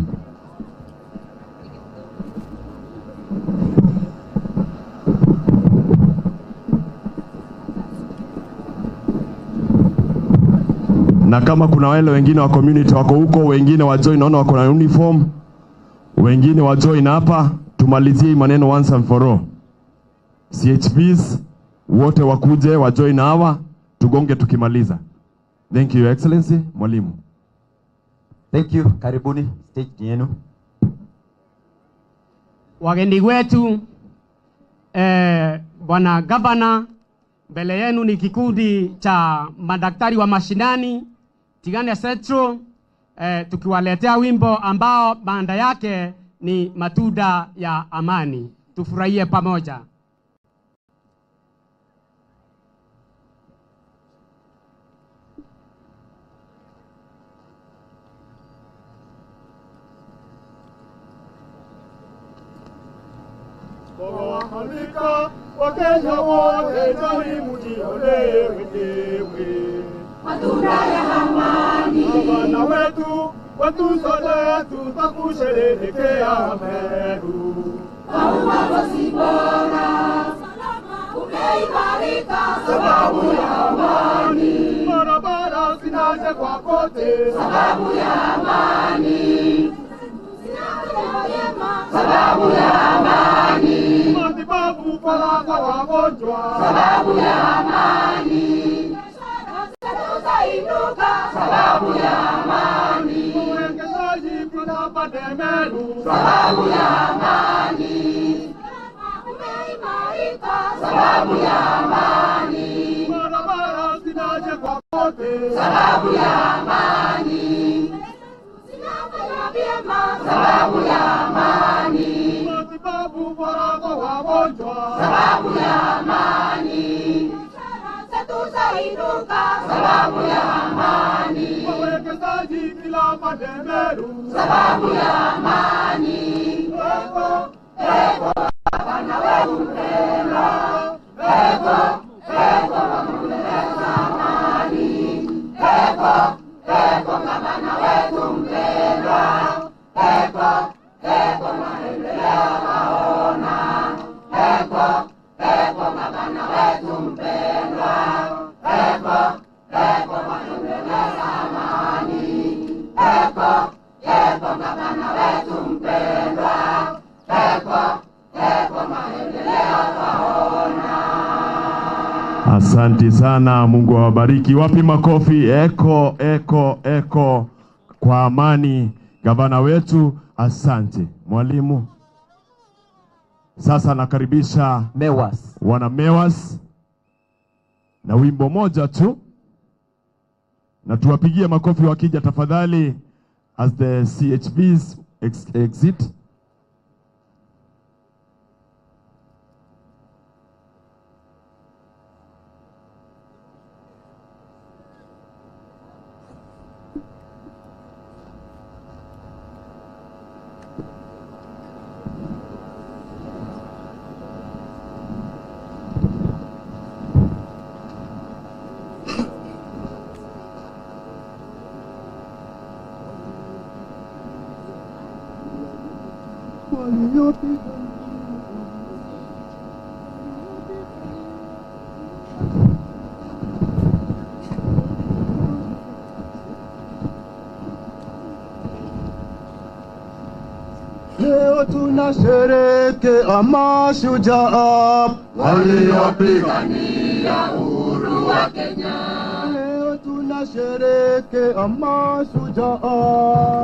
Na kama kuna wale wengine wa community wako huko, wengine wa join, naona wako na uniform, wengine wa join hapa, tumalizie maneno once and for all. CHPs wote wakuje wa join hawa, tugonge tukimaliza. Thank you, Your Excellency. Mwalimu. Thank you. Karibuni, stage ni yenu. Wageni wetu, Bwana Gavana, mbele yenu ni kikundi cha madaktari wa mashinani Tigania Central, tukiwaletea wimbo ambao banda yake ni matunda ya amani. Tufurahie pamoja. Alika Wakenya wote njoni mjionee wenyewe matunda ya amani. Bwana wetu wetu sote tutakusherehekea Meru kwa uongozi bora, salama umeimarika sababu ya amani. Barabara zinajengwa kote sababu ya amani, sababu ya amani. Matibabu kwa wagonjwa sababu ya amani. Tutainuka sababu ya amani. Uwekezaji tunapata Meru sababu ya amani. Umeimarika sababu ya amani. Barabara zinajengwa kote sababu ya amani. Sababu ya amani. Matibabu bora kwa wagonjwa sababu ya amani. Tutainuka sababu ya amani. Wawekezaji kila pande Meru sababu ya amani. Eko eko Bwana wetu mpendwa, eko eko kuleta amani, eko eko gavana wetu mpendwa, eko eko maendeleo waona, eko eko gavana wetu mpendwa, eko eko maendeleo amani, eko eko gavana wetu mpendwa, eko eko maendeleo waona. Asante sana, Mungu awabariki. Wapi makofi? Eko eko eko kwa amani, gavana wetu. Asante mwalimu. Sasa nakaribisha Mewas, wana Mewas na wimbo moja tu, na tuwapigie makofi wakija tafadhali, as the CHPs exit. Tunasherehekea mashujaa waliopigania uhuru wa Kenya. Leo tunasherehekea mashujaa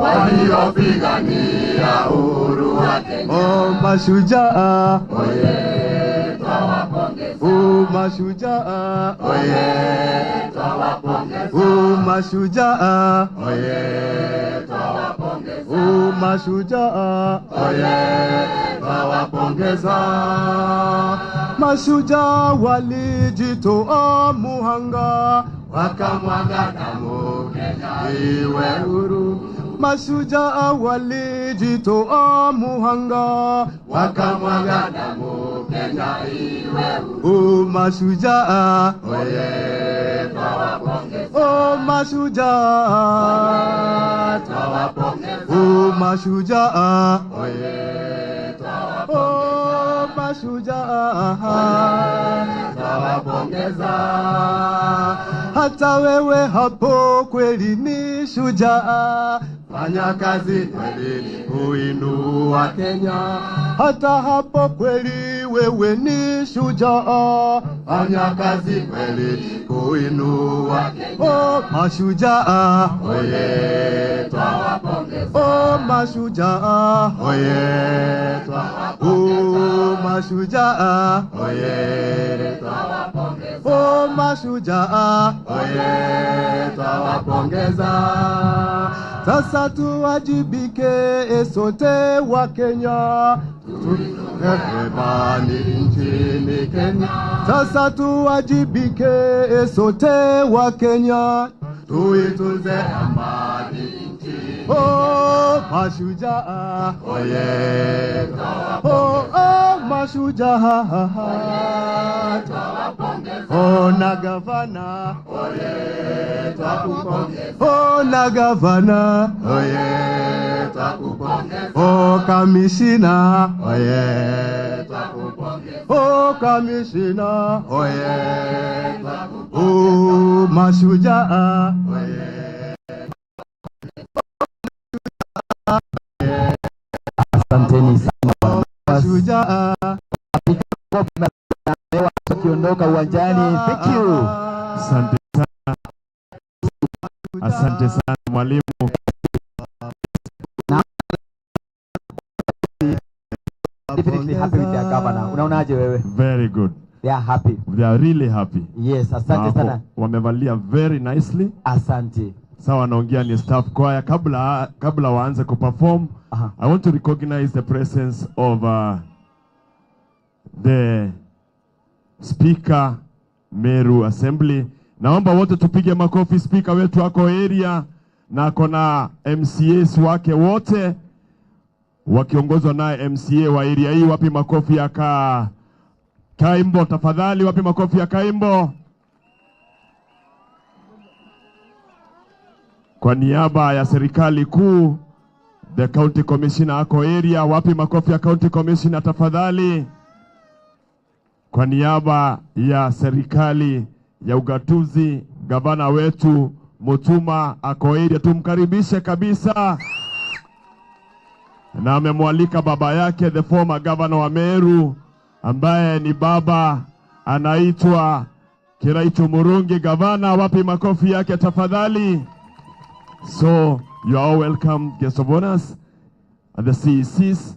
waliopigania uhuru wa Kenya. Oh, mashujaa oye, twawapongeza. Oh, mashujaa oye, twawapongeza. Oh, mashujaa oye, twawapongeza. Oh, mashujaa oye, twawapongeza. Mashujaa walijitoa muhanga, wakamwaga damu Kenya iwe huru. Mashujaa walijitoa muhanga, wakamwaga damu Kenya iwe huru. Oh, mashujaa oye, twawapongeza. Oh, mashujaa twawapongeza. Oh, mashujaa oye, twawapongeza. Oh, mashujaa twawapongeza. Hata wewe hapo kweli ni shujaa, fanya kazi kweli kuinua Kenya. Hata hapo kweli wewe ni shujaa, fanya kazi kweli kuinua Kenya. Oh, mashujaa oye, twawapongeza. Oh, mashujaa oye, twawapongeza. Oh, mashujaa oye, twawapongeza. Oh, mashujaa oye, twawapongeza. Sasa tuwajibike sote wa Kenya, amani nchini Kenya. Sasa tuwajibike sote wa Kenya, tuitunze amani nchini. Oh, mashujaa oye, oh, oh, mashujaa twawapongeza. Oh, na gavana oye, twakupongeza. Oh, na gavana oye, twakupongeza. Oh, kamishina oye, twakupongeza. Oh, kamishina oye, twakupongeza. Oh, mashujaa oye. Asanteni sana mashujaa. Tukiondoka uwanjani. Thank you. Asante sana. Asante sana mwalimu. Definitely happy with their governor. Unaonaje wewe? Very good. They are happy. They are really happy. Yes, asante sana. Wamevalia very nicely. Asante. Sawa, naongea ni staff choir kabla waanze kuperform. I want to recognize the presence of the Speaker Meru Assembly. Naomba wote tupige makofi. Speaker wetu ako area na ako na MCAs wake wote wakiongozwa naye MCA wa area hii. Wapi makofi ya Kaimbo tafadhali? Wapi makofi ya Kaimbo? Kwa niaba ya serikali kuu, the county commissioner ako area. Wapi makofi ya county commissioner tafadhali? Kwa niaba ya serikali ya ugatuzi, gavana wetu Mutuma ako area, tumkaribishe kabisa. Na amemwalika baba yake, the former governor wa Meru, ambaye ni baba anaitwa Kiraitu Murungi. Gavana, wapi makofi yake tafadhali? So you are all welcome, guests of honors at the CEC's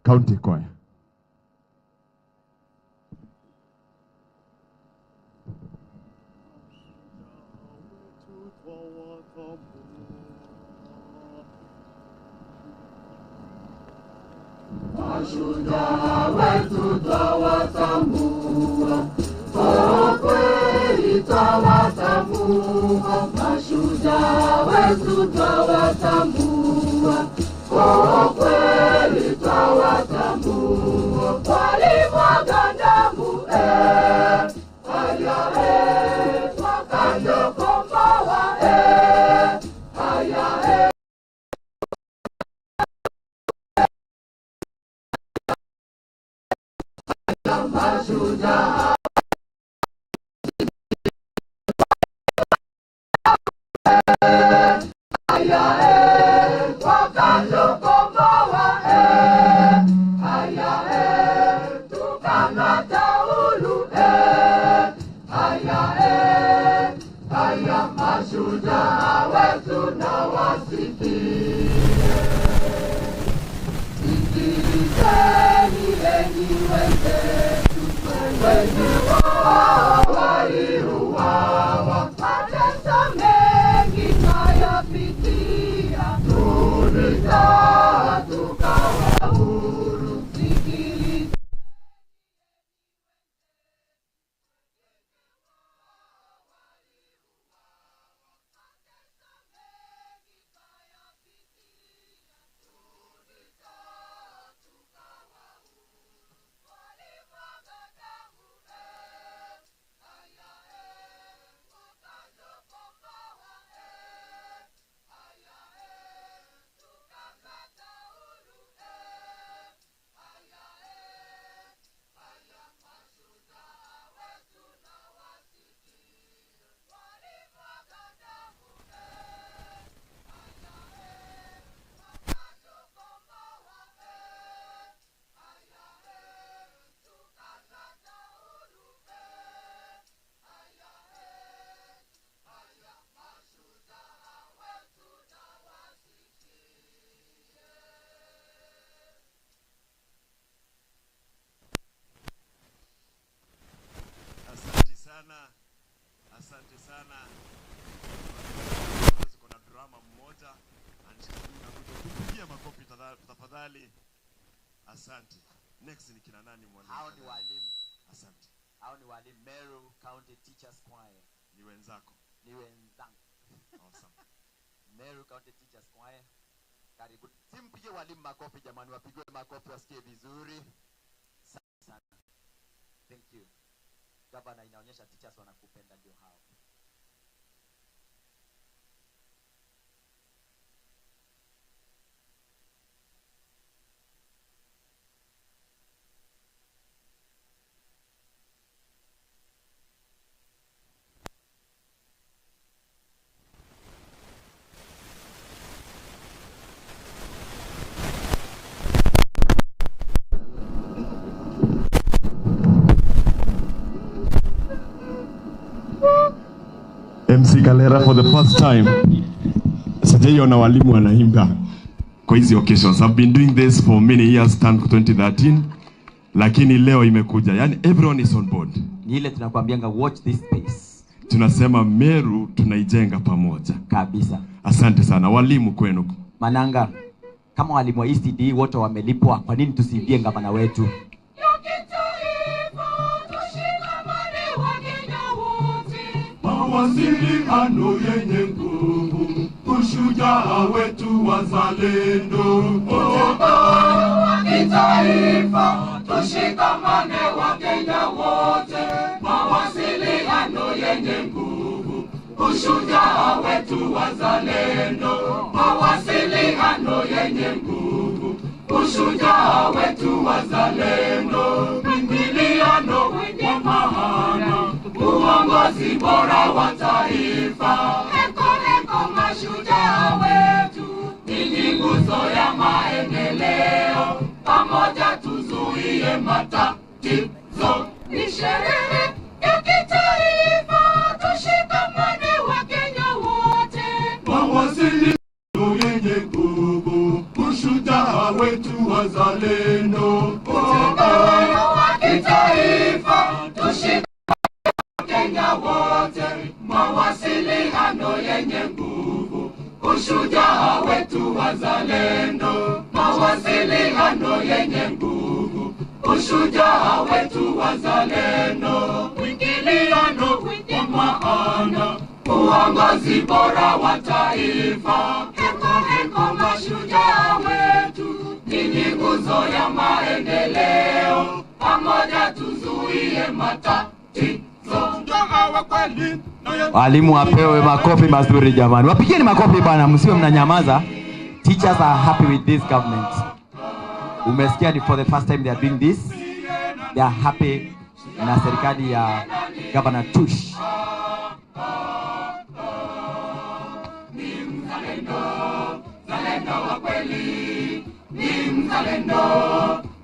County Choir. Mashujaa wetu twawatambua, kwa kweli twawatambua. Mashujaa wetu twawatambua, kwa kweli twawatambua. Walimwaga damu haya wakatukomboa haya. Mashujaa haya wakatukomboa. Asante sana. Tuko na drummer mmoja anakuja. Tupigie makofi tafadhali. Asante. Next ni kina nani, mwalimu? Hao ni walimu. Asante. Hao ni walimu, Meru County Teachers Choir. Ni wenzako. Ni wenzangu. Awesome. Meru County Teachers Choir. Karibu. Simpige walimu makofi jamani, wapigwe makofi wasikie vizuri. Asante sana. Thank you. Gavana, inaonyesha teachers wanakupenda, ndio hao. MC Kalera, for the first time sijaiona walimu wanaimba kwa hizi occasions. I've been doing this for many years tangu 2013, lakini leo imekuja. Yani everyone is on board. Ni ile tunakwambianga, watch this space. Tunasema Meru tunaijenga pamoja. Kabisa. Asante sana walimu kwenu. Mananga, kama walimu wa ECD wote wamelipwa, kwa nini tusiibie gavana wetu? Mawasiliano yenye nguvu, ushujaa wetu wazalendo. Wa kitaifa, tushikamane Wakenya wote. Mawasiliano yenye nguvu, ushujaa wetu wazalendo. Mawasiliano yenye nguvu, ushujaa wetu wazalendo. Mwingiliano wa maana, uongozi bora wa taifa. Heko heko mashujaa wetu, ninyi nguzo ya maendeleo. Pamoja tuzuie matatizo. Ni sherehe ya kitaifa, tushikamane Wakenya wote. Mawasiliano yenye nguvu, ushujaa wetu wazalendo. Muungano wa kitaifa, tushikamane Kenya wote. Mawasiliano yenye nguvu, ushujaa wetu wazalendo. Mawasiliano yenye nguvu, ushujaa wetu wazalendo. Mwingiliano wa maana, uongozi bora wa taifa. Heko heko mashujaa wetu, ninyi nguzo ya maendeleo. Pamoja tuzuie matatizo. Walimu wapewe makofi mazuri jamani. Wapigieni makofi bana, msiwe mnanyamaza. Teachers are happy with this government. Umesikia ni for the first time they are doing this. They are happy na serikali ya Governor Tush. Ni mzalendo, mzalendo wa kweli. Ni mzalendo,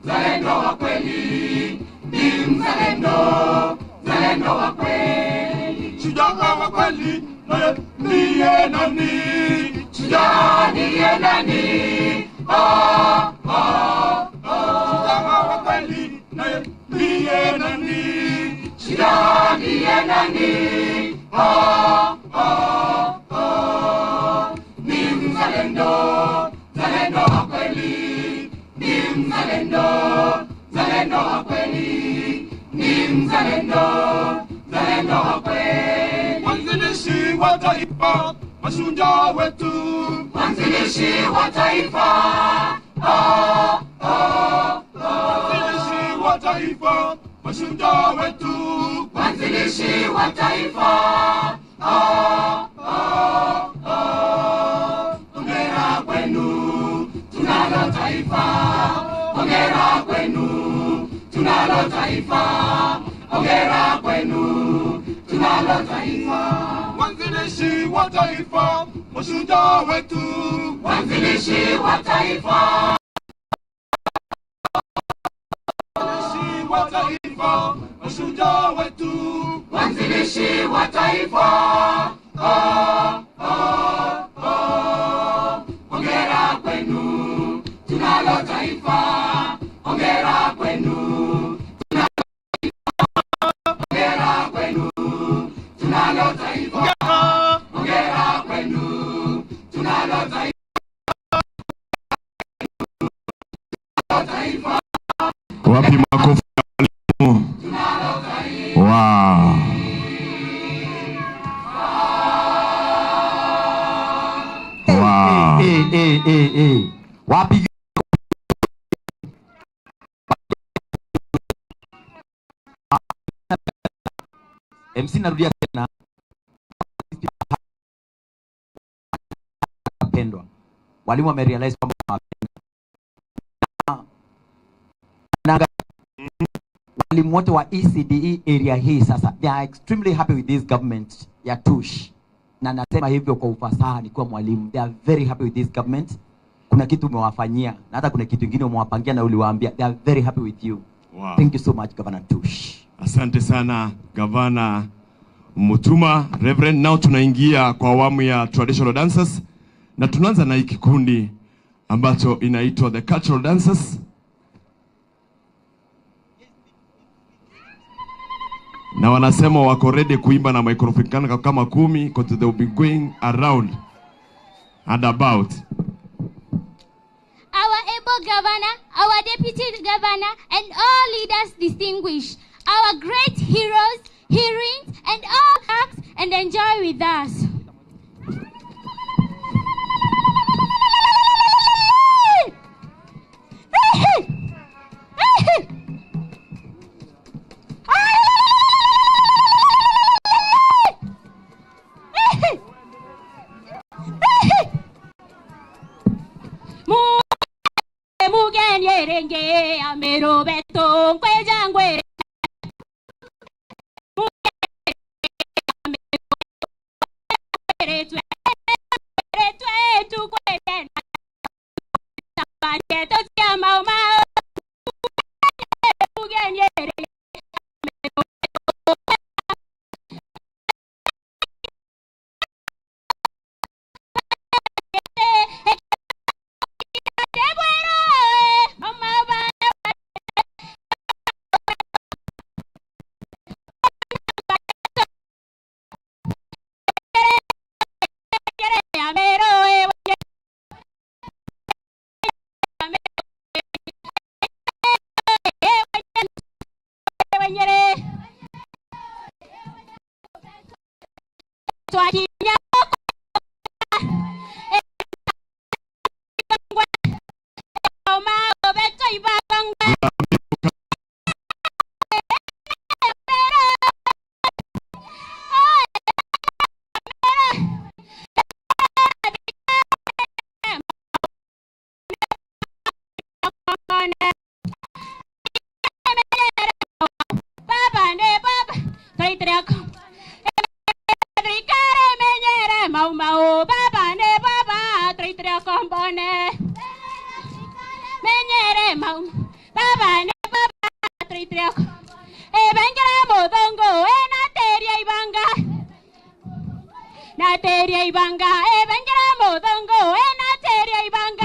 mzalendo wa kweli. Ni mzalendo, mzalendo wa kweli. Shujaa wa kweli, naye ndiye nani? Shujaa ndiye nani? Ah, ah, ah. Shujaa wa kweli, naye ndiye nani? Shujaa ndiye nani? Ah, ah, ah. Ni mzalendo, mzalendo wa kweli. Ni mzalendo, mzalendo wa kweli. Ni mzalendo, mzalendo wa kweli. Mwanzilishi wa taifa, mashujaa wetu. Mwanzilishi wa taifa, ah, ah, ah. Mwanzilishi wa taifa, mashujaa wetu. Mwanzilishi wa taifa, ah, ah, ah. Hongera kwenu, tunalo taifa. Hongera kwenu, tunalo taifa. Hongera kwenu, tunalo taifa. Mwanzilishi wa taifa, mashujaa wetu. Mwanzilishi wa taifa. Mwanzilishi wa taifa, mashujaa wetu. Mwanzilishi wa taifa, ah, ah, ah. Hongera kwenu, tunalo taifa. Hongera kwenu, tunalo taifa. Hongera kwenu, tunalo taifa. Wapi makofi ya walimu? Wow. Wow. Wapi MC, narudia tena, pendwa walimu wamerealize kwamba na walimu wote wa ECDE area hii sasa they are extremely happy with this government ya Tush, na nasema hivyo kwa ufasaha nikiwa mwalimu. They are very happy with this government. Kuna kitu umewafanyia na hata kuna kitu kingine umewapangia na uliwaambia. They are very happy with you. Wow. Thank you so much, Governor Tush. Asante sana Gavana Mutuma, Reverend. Now tunaingia kwa awamu ya traditional dancers na tunaanza na hii kikundi ambacho inaitwa the cultural dancers. Na wanasema wako ready kuimba na microphone kama 10 because they will be going around and about. Our able governor, our deputy governor, and all leaders distinguished, our great heroes, heroines, and all acts and enjoy with us. Mugeni amero beto kwejangwe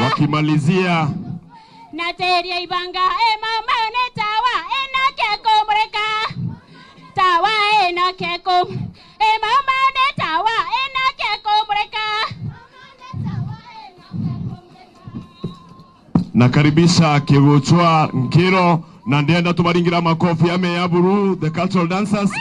Wakimalizia nateria ibanga e mama ne tawa e na keko mreka tawa e na keko e mama ne tawa e na keko mreka. Nakaribisha Kivuchwa Nkiro na ndienda tumaringira makofi ame yaburu the cultural dancers.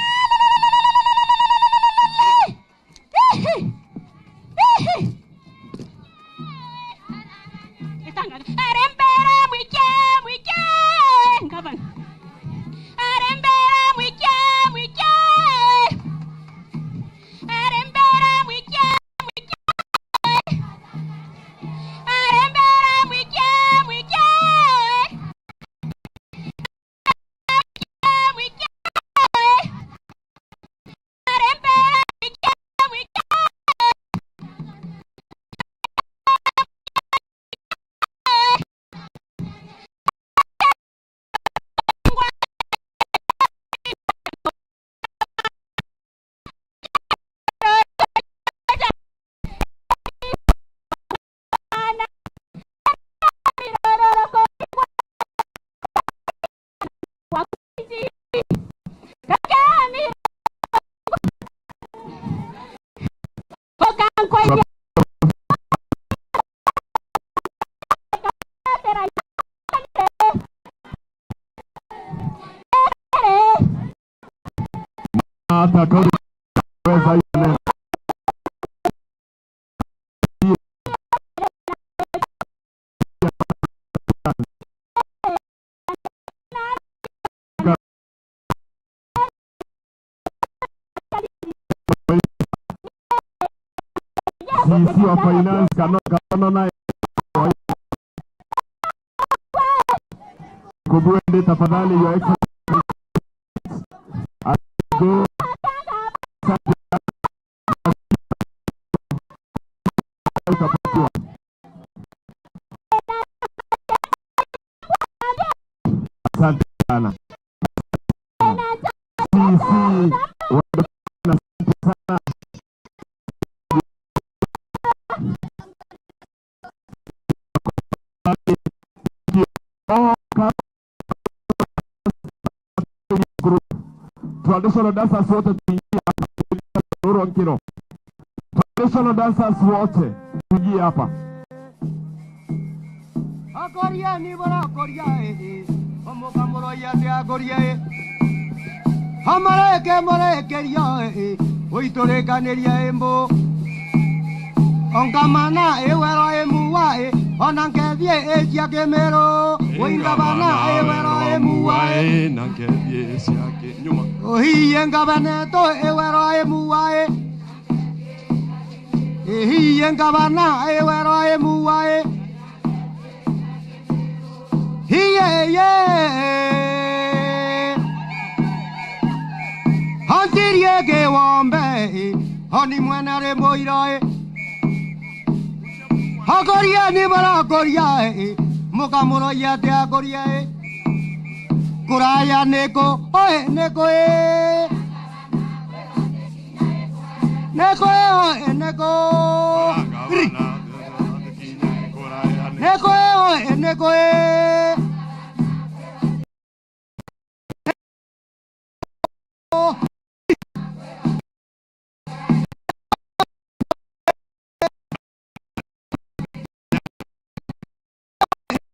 Hata kauli weza hiyo neno. CC wa finance kanono naye Kubuende tafadhali, Your Excellency. Go. Asante sana. CC asante sana. Traditional dancers wote tuingie hapa. Nkiro. Traditional dancers wote tuingie hapa. Akoria ni bora akoria eh. Omoka moroya te akoria eh. Amare ke more keria eh. Oitore kaneria embo. Onkamana ewero emuwa eh. Onanke die e chiakemero. Oingabana ewero emuwa eh. Nanke die siake nyuma. Ohiye ngabaneto ewero emuwa eh. Ehiye ngabana ewero emuwa eh. Hiye ye. Hantirie ke wombe. Honi mwenare moira eh. Akoria ni bara akoria eh. Mukamuro ya te akoria eh. Kuraya neko oe neko eh. Neko eh oe neko. Neko eh oe neko eh.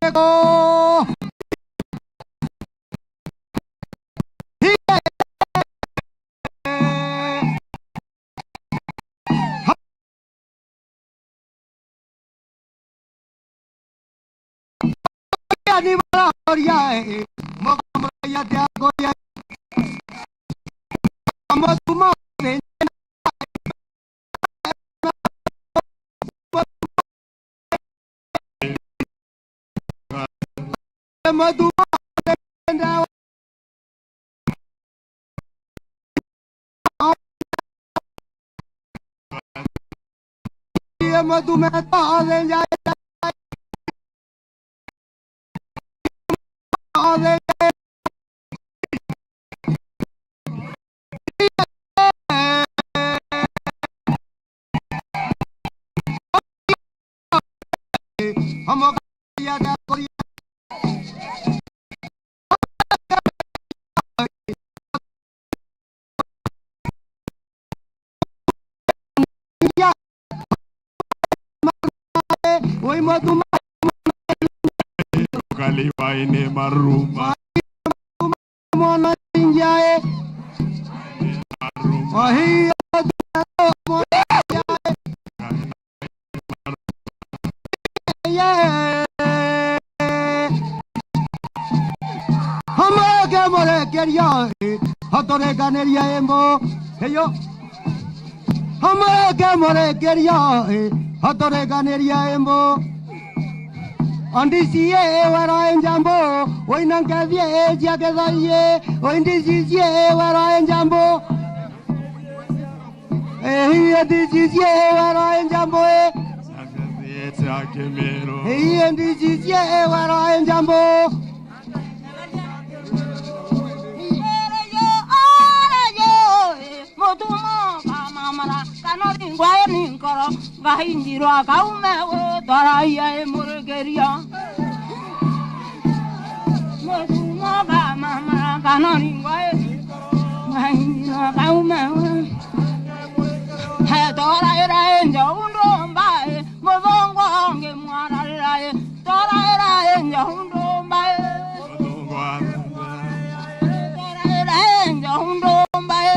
Neko. Ni bara akoria eh. Mukamuro ya te akoria. Amotuma ne. Maduma nda Maduma ta de ya de Kaliwaine maruma mwana injae maruma Hamare ke more keria hatore kaneria embo heyo Hamare ke more keria hatore kaneria embo Andisiye wera enjambo oinanke die jiakezaye oindisiye wera enjambo ehi andisiye wera enjambo ehi andisiye wera enjambo Gahinjirwa kaume wo taraiya murgeria Motuma ba mama kanori ngwae Gahinjirwa kaume wo He toraira enjo mbae Mozongo nge mwararae Toraira enjo mbae Toraira enjo mbae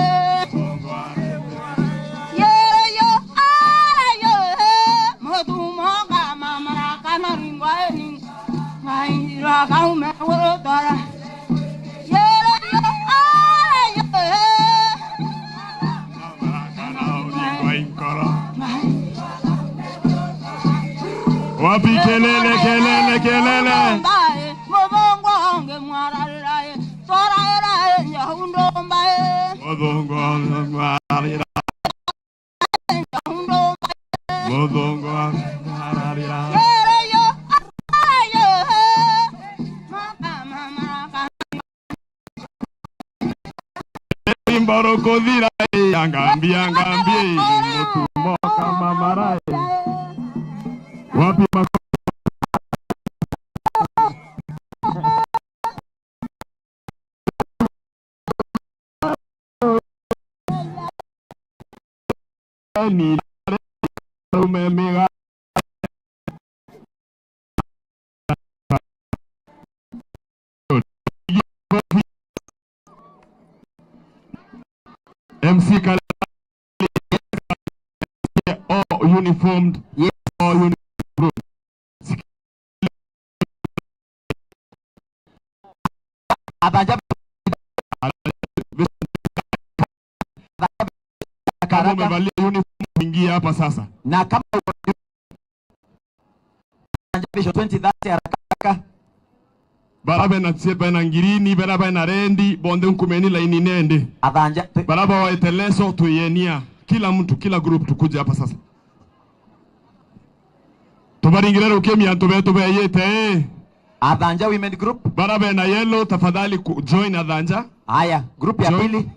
Wapi kelele kelele kelele. Mborokodhira angambi angambi mutumo kama marai. Wapi ni umemiga MC Kalali, all uniformed, yes. All uniformed. Kama umevalia uniform ingia hapa sasa. Na kama 2030 haraka. Baraba na tseba na ngirini, baraba na rendi, bonde nkumeni laini nende. Adhanja. Baraba wa eteleso tuyenia. Kila mtu, kila group tukuje hapa sasa. Tubaringirero ukemia tube yete. Adhanja Women Group. Baraba na yellow tafadhali join Adhanja. Haya, group ya pili.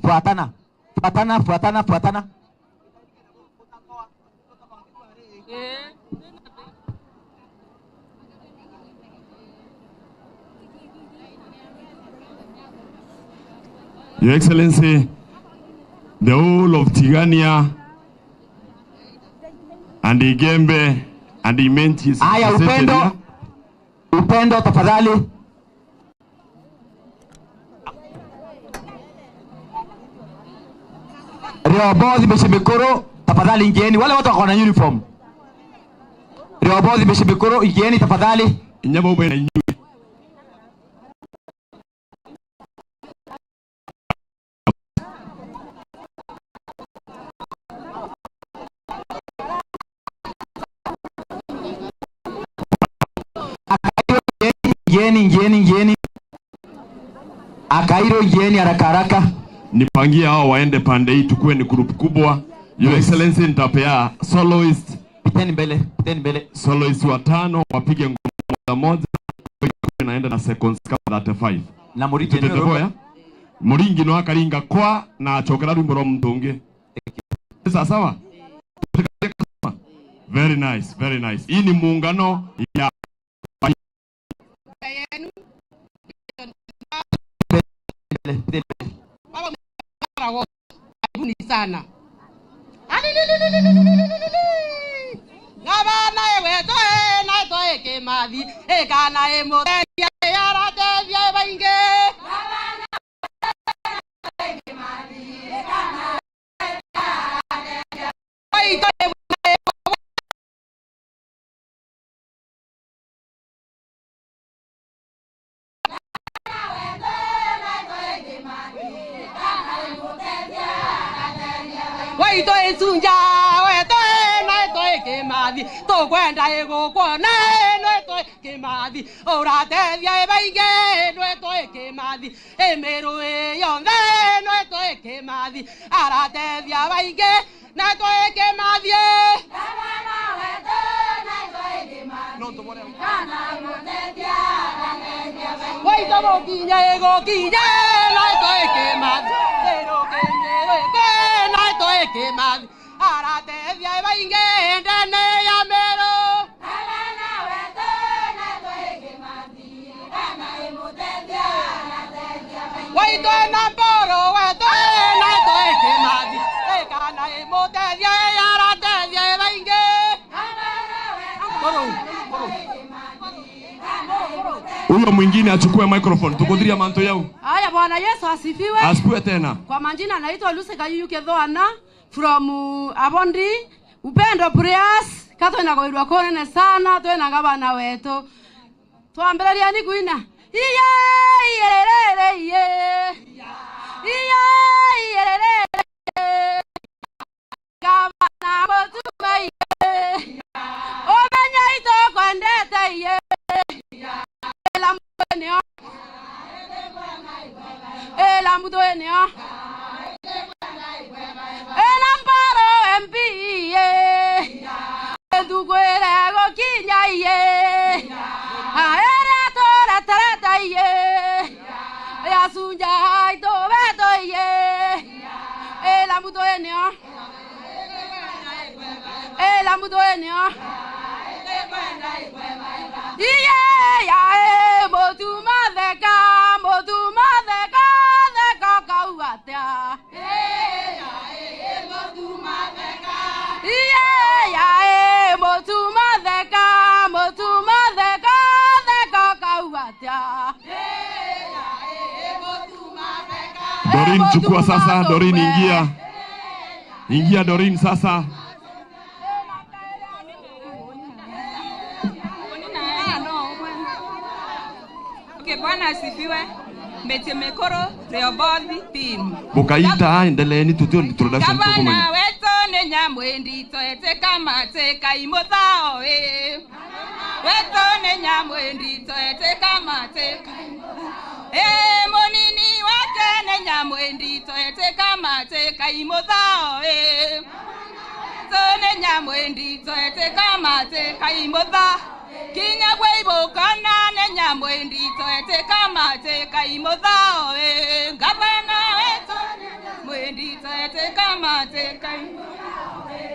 Fuatana. Fuatana, fuatana, fuatana. Your Excellency, the whole of Tigania and the Igembe and the Mentis. Aya, upendo. Upendo tafadhali. Rehoboth Beshibikoro, tafadhali ingieni. Wale watu wako na uniform. Rehoboth Beshibikoro, ingieni tafadhali. Nyabo bena. Ingieni, ingieni, ingieni. Akairo ingieni haraka haraka. Nipangie hao waende pande hii tukue ni group kubwa. Your Excellency nitapea soloist. Piteni mbele, piteni mbele. Soloist watano wapige ngoma moja. Naenda na seconds kama 35. Na Muringi ndio. Muringi no akaringa kwa na achokera rwimbo rwa mtungi. Sasa sawa? Very nice, very nice. Hii ni muungano ya Karibuni sana. Ngabana ewe toe na toe kemathi ekana emuthethia yarateithia baingi. Waito esunja weto na toe kemathi tukwenda igukuona no toe kemathi urateithia baingi no toe kemathi emiru yonthe no toe kemathi arateithia baingi na toe kemathi. Waito mukinya igukinya no toe kemathi na toe kemathi arateithia baingi ndene ya Meru. Waito na mboro weto na toe kemathi ekana imuteithia arateithia baingi. Huyo mwingine achukue microphone tukudhiria manto yao. Haya, Bwana Yesu asifiwe. Asifiwe tena. Kwa majina naitwa Lucy Kayuyu Kethoana from Abondi Upendo Prayers katwena koirwa konene sana twena gabana wetu. Twambĩrĩria ni kuina. Iye iyerere iye. Iye iyerere. Gabana botume iye. Omenye Ela mutoene ya Ela mparo MP ye Tukwere gokinya ye Aere tora tarata ye Ya sunja haito beto ye Ela mutoene ya Ela mutoene ya Iye ya e motu madeka deka kauatea Iye ya e motu madeka deka kauatea. Dorin chukua sasa, Dorin ingia. Ingia Dorin sasa. Okay, Bwana asifiwe. Metemekoro Rehoboth team. Mukaita endeleeni tutio introduction tuko mwenye. Gavana wetu ne nyamwendi toete kama teka imothao e. Wetu ne nyamwendi toete kama teka. E monini wake ne nyamwendi toete kama teka imothao e. To ne nyamwendi toete kama teka imothao. Kinya gweibo kana ne nyamwendi toete kama teka imothao e. Gavana wetu mwendi toete kama teka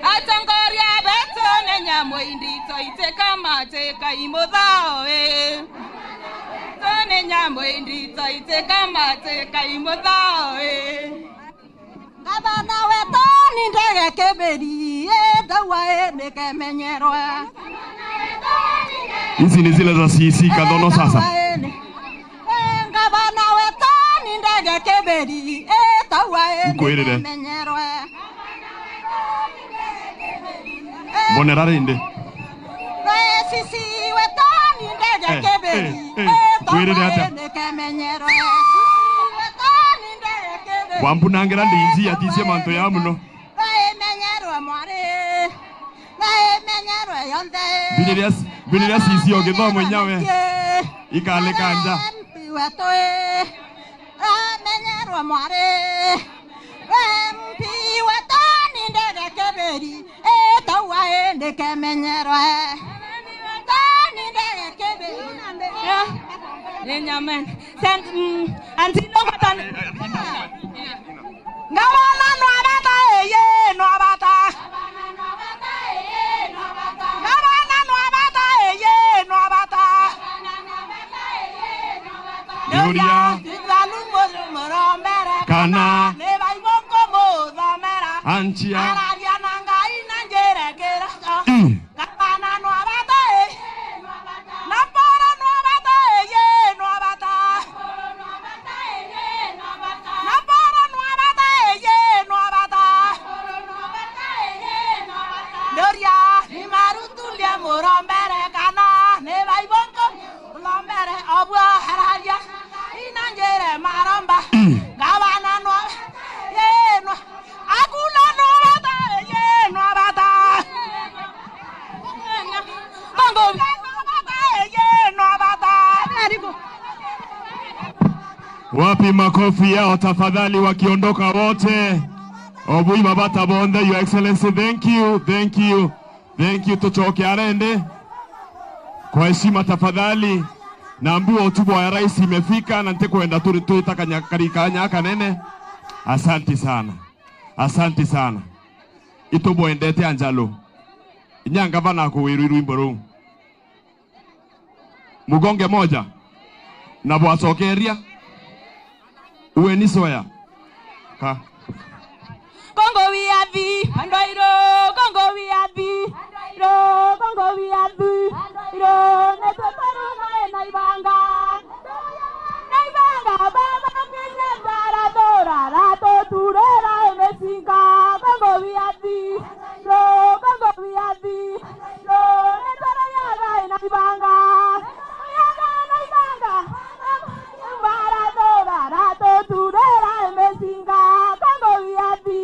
Atongoria beto ne nyamwendi toete kama teka imothao e. To ne nyamwendi toete kama teka imothao e. Gavana wetu ni ndege keberi e dawa e nikemenyerwa. Hizi ni zile za CEC Kadono sasa. Gavana wetu ni ndege keberi e dawa e nikemenyerwa. Mbonera rinde. Sisi wetu ni ndege keberi e dawa e nikemenyerwa. Wambunangera ndinzi atisie manto ya muno. Biniria sisi ogitho mwenyewe ikale kanja. Gavana no abata eye no abata. Gavana no abata eye no abata. Yuria kana anchia Gavana no abata e Napora no abata eye no abata. Napora no abata eye no abata. Doria ni marutulia morombere kana ne baibonko lombere obwa hararia inanjere maramba. Gavana no ye no akula no abata ye no abata. Bongo ye no abata. Wapi makofi yao tafadhali wakiondoka wote. Obui Babata Bonde, Your Excellency, thank you, thank you, thank you. Tuchoke arende. Kwa heshima tafadhali, naambiwa hotuba ya rais imefika na nitakwenda tuita kanyaka nene. Asante sana. Asante sana. Itobo endete anjalo. Inyanga bana kuwiru rwimbo ru. Mugonge moja. Na bwasokeria. Uwe ni soya. Ka. Congo we are the Andoiro, Congo we are the Andoiro, Congo we are the Andoiro, Neto na Ibanga, Naibanga, Baba Kenya Dora, Rato Turera, Mesinka, Congo we are the Congo we are the Neto na Ibanga, Naibanga, Dora, Rato Turera, Mesinka, Congo we are the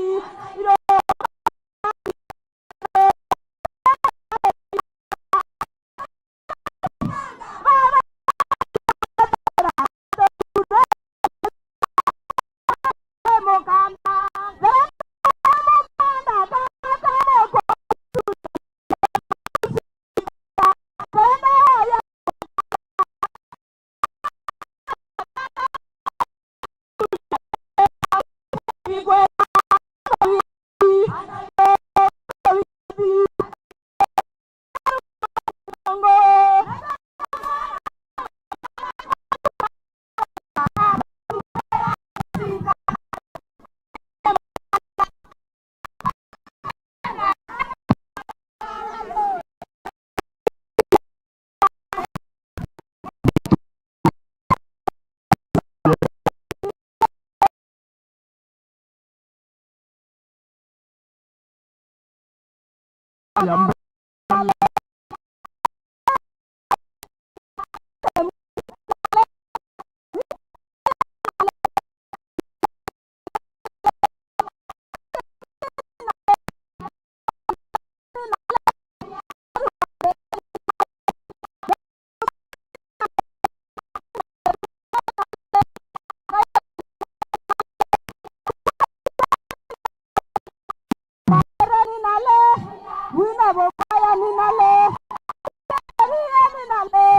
Ya mbele.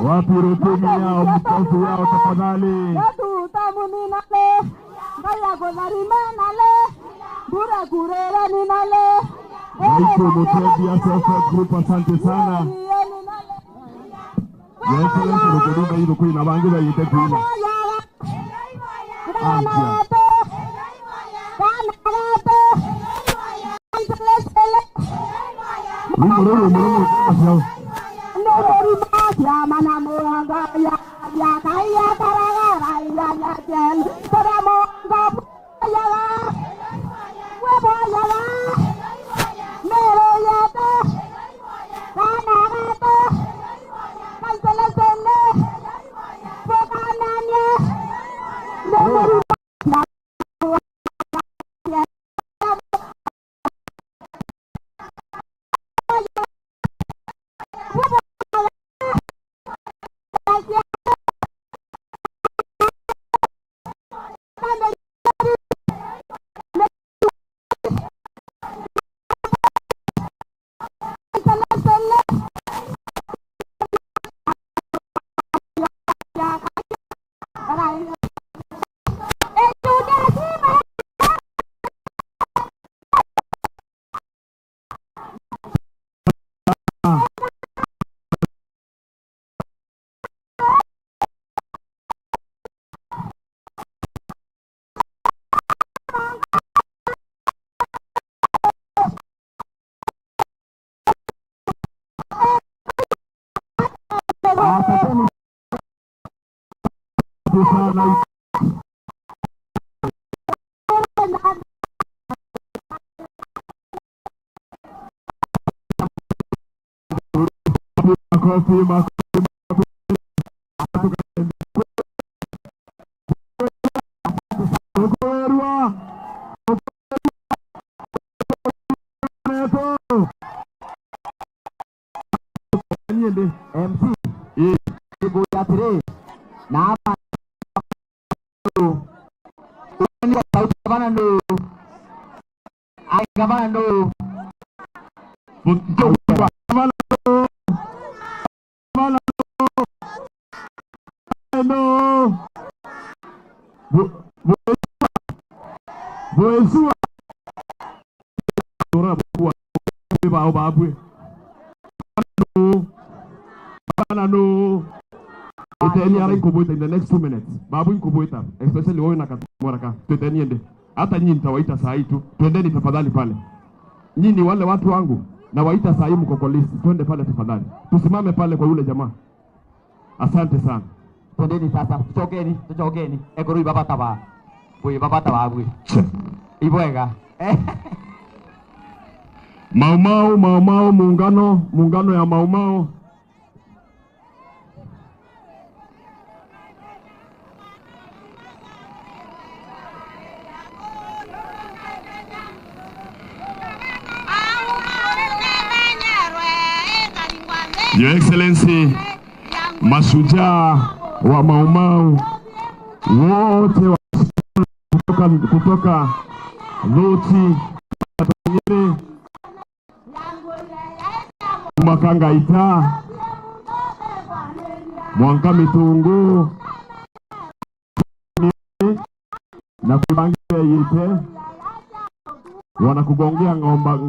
Wapi rutini yao, mkofi yao tafadhali. Michael Mutebi, SFF Group, asante sana. Your Excellency, rukuduka hilo kuina bangi ba yite kuina. Antia. Rumbo, rumbo, rumbo. Sana. Makofi, makofi, makofi. MC na In the next 2 minutes. Babu Nkubuita, especially wewe na Katumwaraka, tuteniende. Hata nyinyi nitawaita saa hii tu. Twendeni tafadhali pale. Nyinyi wale watu wangu na waita saa hii mko polisi. Twende pale tafadhali. Tusimame pale kwa yule jamaa. Asante sana. Twendeni sasa, tutokeni, tutokeni. Ekorui baba taba. Bui baba taba bui. Ibwega. Mau Mau, Mau Mau, muungano, muungano ya Mau Mau. Your Excellency, mashujaa wa Mau Mau wote kutoka Loti, Makangaita, Mwanka Mitungu na kubangia yite wanakugongea ngomba.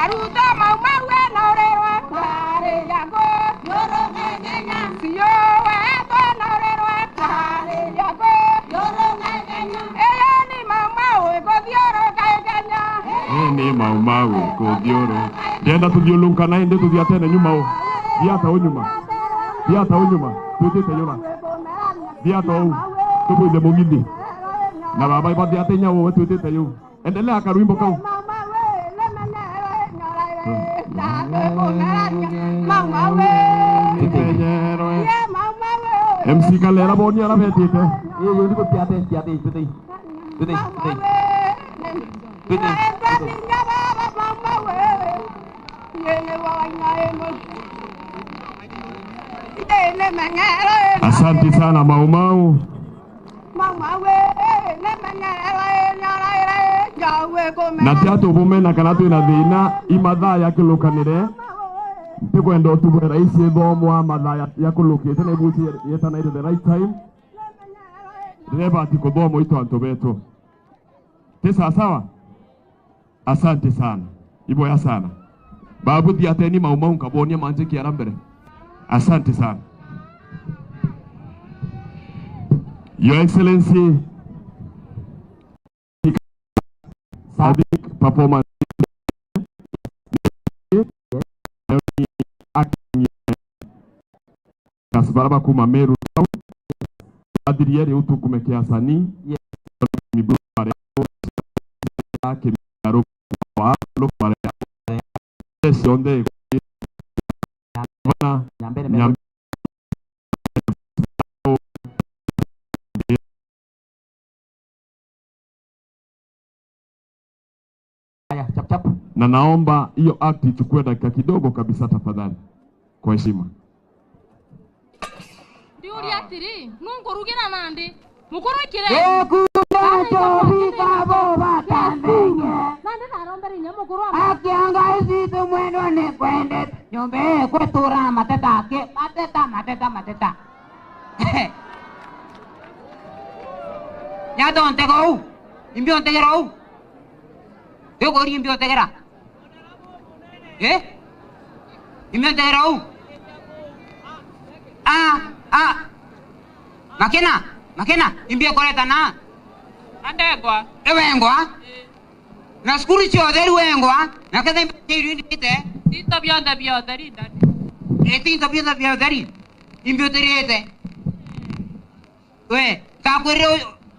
Aruta mau mau na orerwa kware yago yoro ngenya siyo weto na orerwa kware yago yoro ngenya eya ni mau mau go thioro kaigenya ni mau mau go thioro ndenda tuthiulunka na indi tuthiatene nyuma u thiata u nyuma thiata u nyuma tutite yura thiata u tubuithe mugithi na baba iba thiate nyau we tutite yu endelea karwimbo kau. MC Kalera boni ara betite. Iyo ndiko tiate tiate tiate. Tiate. Tiate. Asante sana Mau Mau. Na tiato bumena kana twina thina imathaa yakilukanire tikwenda utubwe raisi thomwa mathaa yakulukite na ibuti yetanaire the right time rebati kuthomwo itu antu betu ti sawa. Asante sana iboya sana babu thiateni Mau Mau nkabonia manje kiara mbere. Asante sana Your Excellency. Sadik performance Kasbaraba kuma Meru adiriere utukumekea sani na naomba hiyo act ichukue dakika kidogo kabisa tafadhali kwa heshima. Ndiuri atiri nungurugira nandi mukurukire akianga isitu mwendo ni kwende nyombe kwetura mateta ke mateta mateta mateta nyato ntego imbio ntegera u yo imbio ntegera eh imbio ntegera u ah ah makena makena imbio koleta na andegwa ewengwa na skuru chiotheri wengwa na ketha imbio ndite tinto bionthe biotheri ndani e tinto bionthe biotheri imbio tirite we kakwire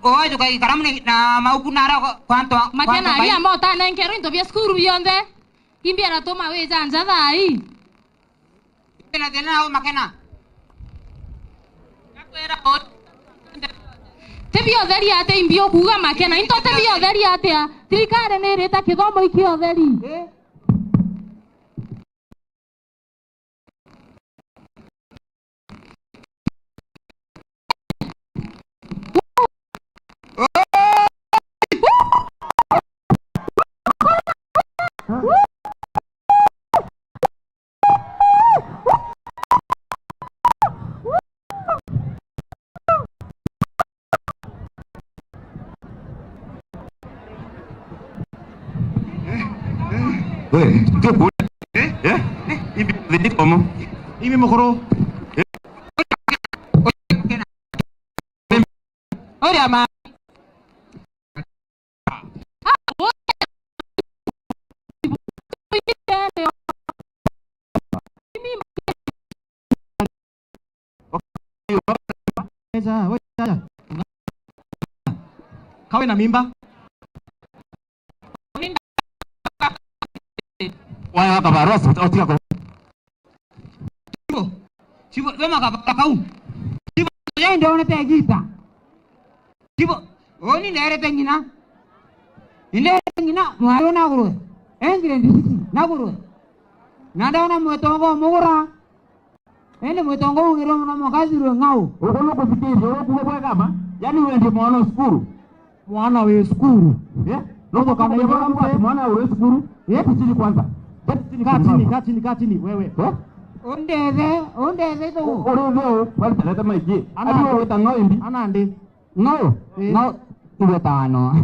owajo kai karamu na mauku nara kwanto makena aria mota nenkero into bia skuru bionthe imbia ratuma wi janja thai na tena o makena kakwira o te biotheri ate imbio kuga makena into te biotheri atia thirikari ni irita kithomo ikiotheri. Imi mokoro. Ora ma. Kawe na mimba. Waya kabaros otika ko. Chivo, wema kakau. Chivo, yendo ona te gita. Chivo, oni nere tengina. Ine tengina, mwaro na guru. Engire ndisi na guru. Nanda ona mwetongo mugura. Ende mwetongo ugiro na mwakazi ro ngau. Ukono kufikiri ro kuwa kama, yani wewe ndio mwana skuru. Mwana we skuru. Eh? Noko kama mwana we skuru. Eh, chini kwanza. Kaa chini, kaa chini wewe. Eh? Ondeze, ondeze to. Oreze, wale taleta maiki. Ana weta ngao imbi. Ana ndi. Ngao. Ngao iwe tano.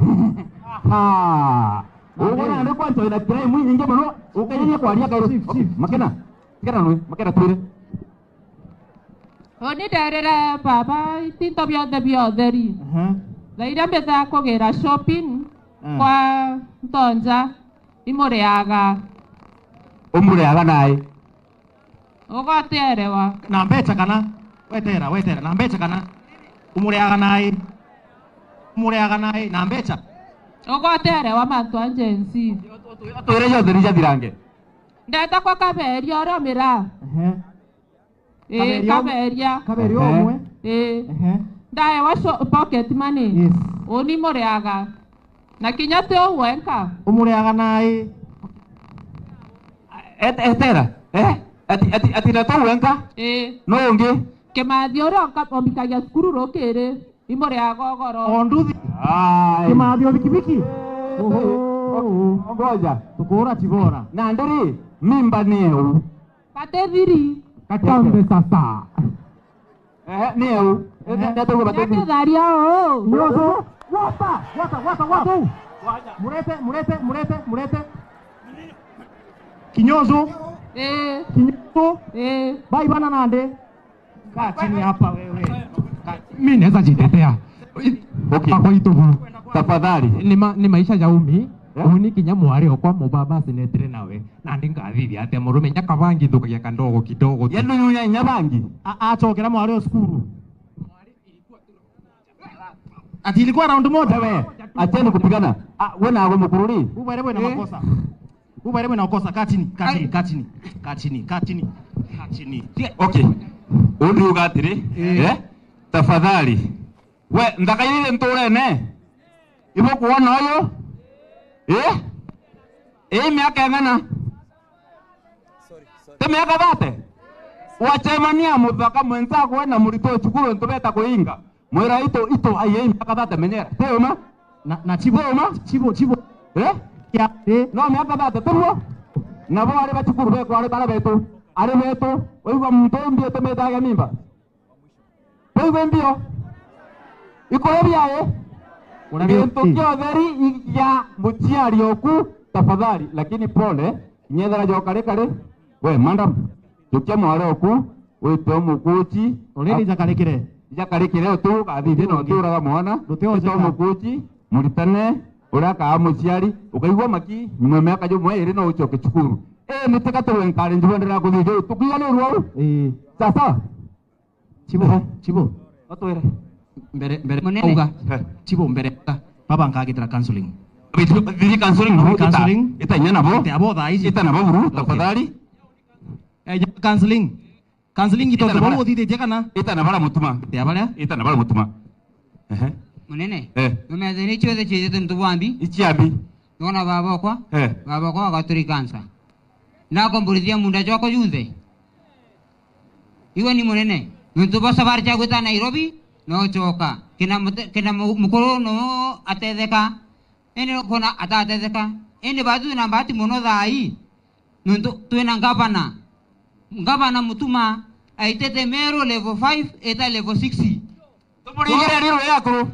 Ha. Ugona ande kwanza ina crime nyingi muno ukayiye kwaria kairo. Makena. Tikana nwe, makena twire. Oni nderere baba itinto biothe biotheri. Thaira mbetha kugira shopping kwa ntonja imuriaga. Umuriaga nae. Ugaterewa. Na mbeca kana wetera wetera na mbeca kana umuriaga nae. Umuriaga nae na mbeca. Ugaterewa mantu a Gen Z. Twire yothe ni jathirange. Ndeta kwa kaberia uria mira. Kaberia. Kaberia umwe. Ndaewa pocket money. Oni muriaga. Na kinya te uwenka. Umuriaga nae. Etera. Ati ati ati na to wenka? No ungi. Kimathi uria omikagia cukuru rukiri imuriaga ogoro. Onduthi. Kimathi obikibiki. Ngoja. Tukura tibora. Na ndiri mimba ni eu. Batethiri. Katambe sasa. Ni eu. Ndatogwa batethiri. Nyakitharia o. Nyozo. Wapa, wapa, wapa, wapa. Murete, murete, murete, murete. Kinyozo. Kinyozo. Bai bana nande. Kaa chini hapa wewe. Mimi naweza jitetea. Okay. Kwa itubu. Tafadhali. Ni maisha ya umi. Uni kinya mwari okwa mubaba sinetire nawe. Na ndingathithia atia murume nyakabangi thukagia kandogo kidogo. Yenu nyunya nyabangi. Achokera mwari o cukuru. Ati ilikuwa round moja wewe. Acheni kupigana. Wewe na wewe mkururi. Wewe wewe na makosa. Wewe wewe na makosa. Kaa chini, kaa chini, kaa chini. Kaa chini, kaa chini. Kaa chini. Okay. Undiuga atiri, Tafadhali. We ndakaire nture ne. Ibo kuona uyu? Miaka ngana. Te miaka thate. Wachemania muthaka mwenzako na murito cukuru ntubeta kuinga. Mwira ito ito aye miaka thate menyera. Teuma? Na chibo chibo chibo. Ya no miaka thate turuo. Nabo ari bacukuru bekwa ari bara betu. Ari betu oigwa muntu mbio tumetaga mimba. Oigwa mbio. Ikore byae. Bintu kiotheri ya muciari oku tafadhali lakini pole nyethera jokare kare we madam jukia mware oku wite mukuchi uriri jakarikire jakarikire tu gathithie no nduraga mwana wite mukuchi muritane uria kaa muciari ukaigua maki nyuma miaka jumwe iri no ucoke cukuru niteka tu encourage wendera kuthithia tukiganirwo au sasa chibo chibo otwire mbere mbere uga chibo mbere baba nkagitira counseling bithiri counseling no counseling ita nabo ita abo thaa ici ita nabo buru tafadhali counseling counseling ito ndo uthithĩtie kana ita na bara mutuma ita bara ita na bara mutuma munene numethini ciothe ciithite ntubwambi iciambi nona baba okwa baba okwa agaturi cancer nakomburithia munda jwako junthe iwe ni munene nuntu bwa safari cia gwita Nairobi no choka kina kina mukuru no atetheka ene kona atatetheka ene batu na bahati muno thai nuntu twina gavana gavana Mutuma aitete Meru level 5 eta level 6 tumuringira ni rwe yakuru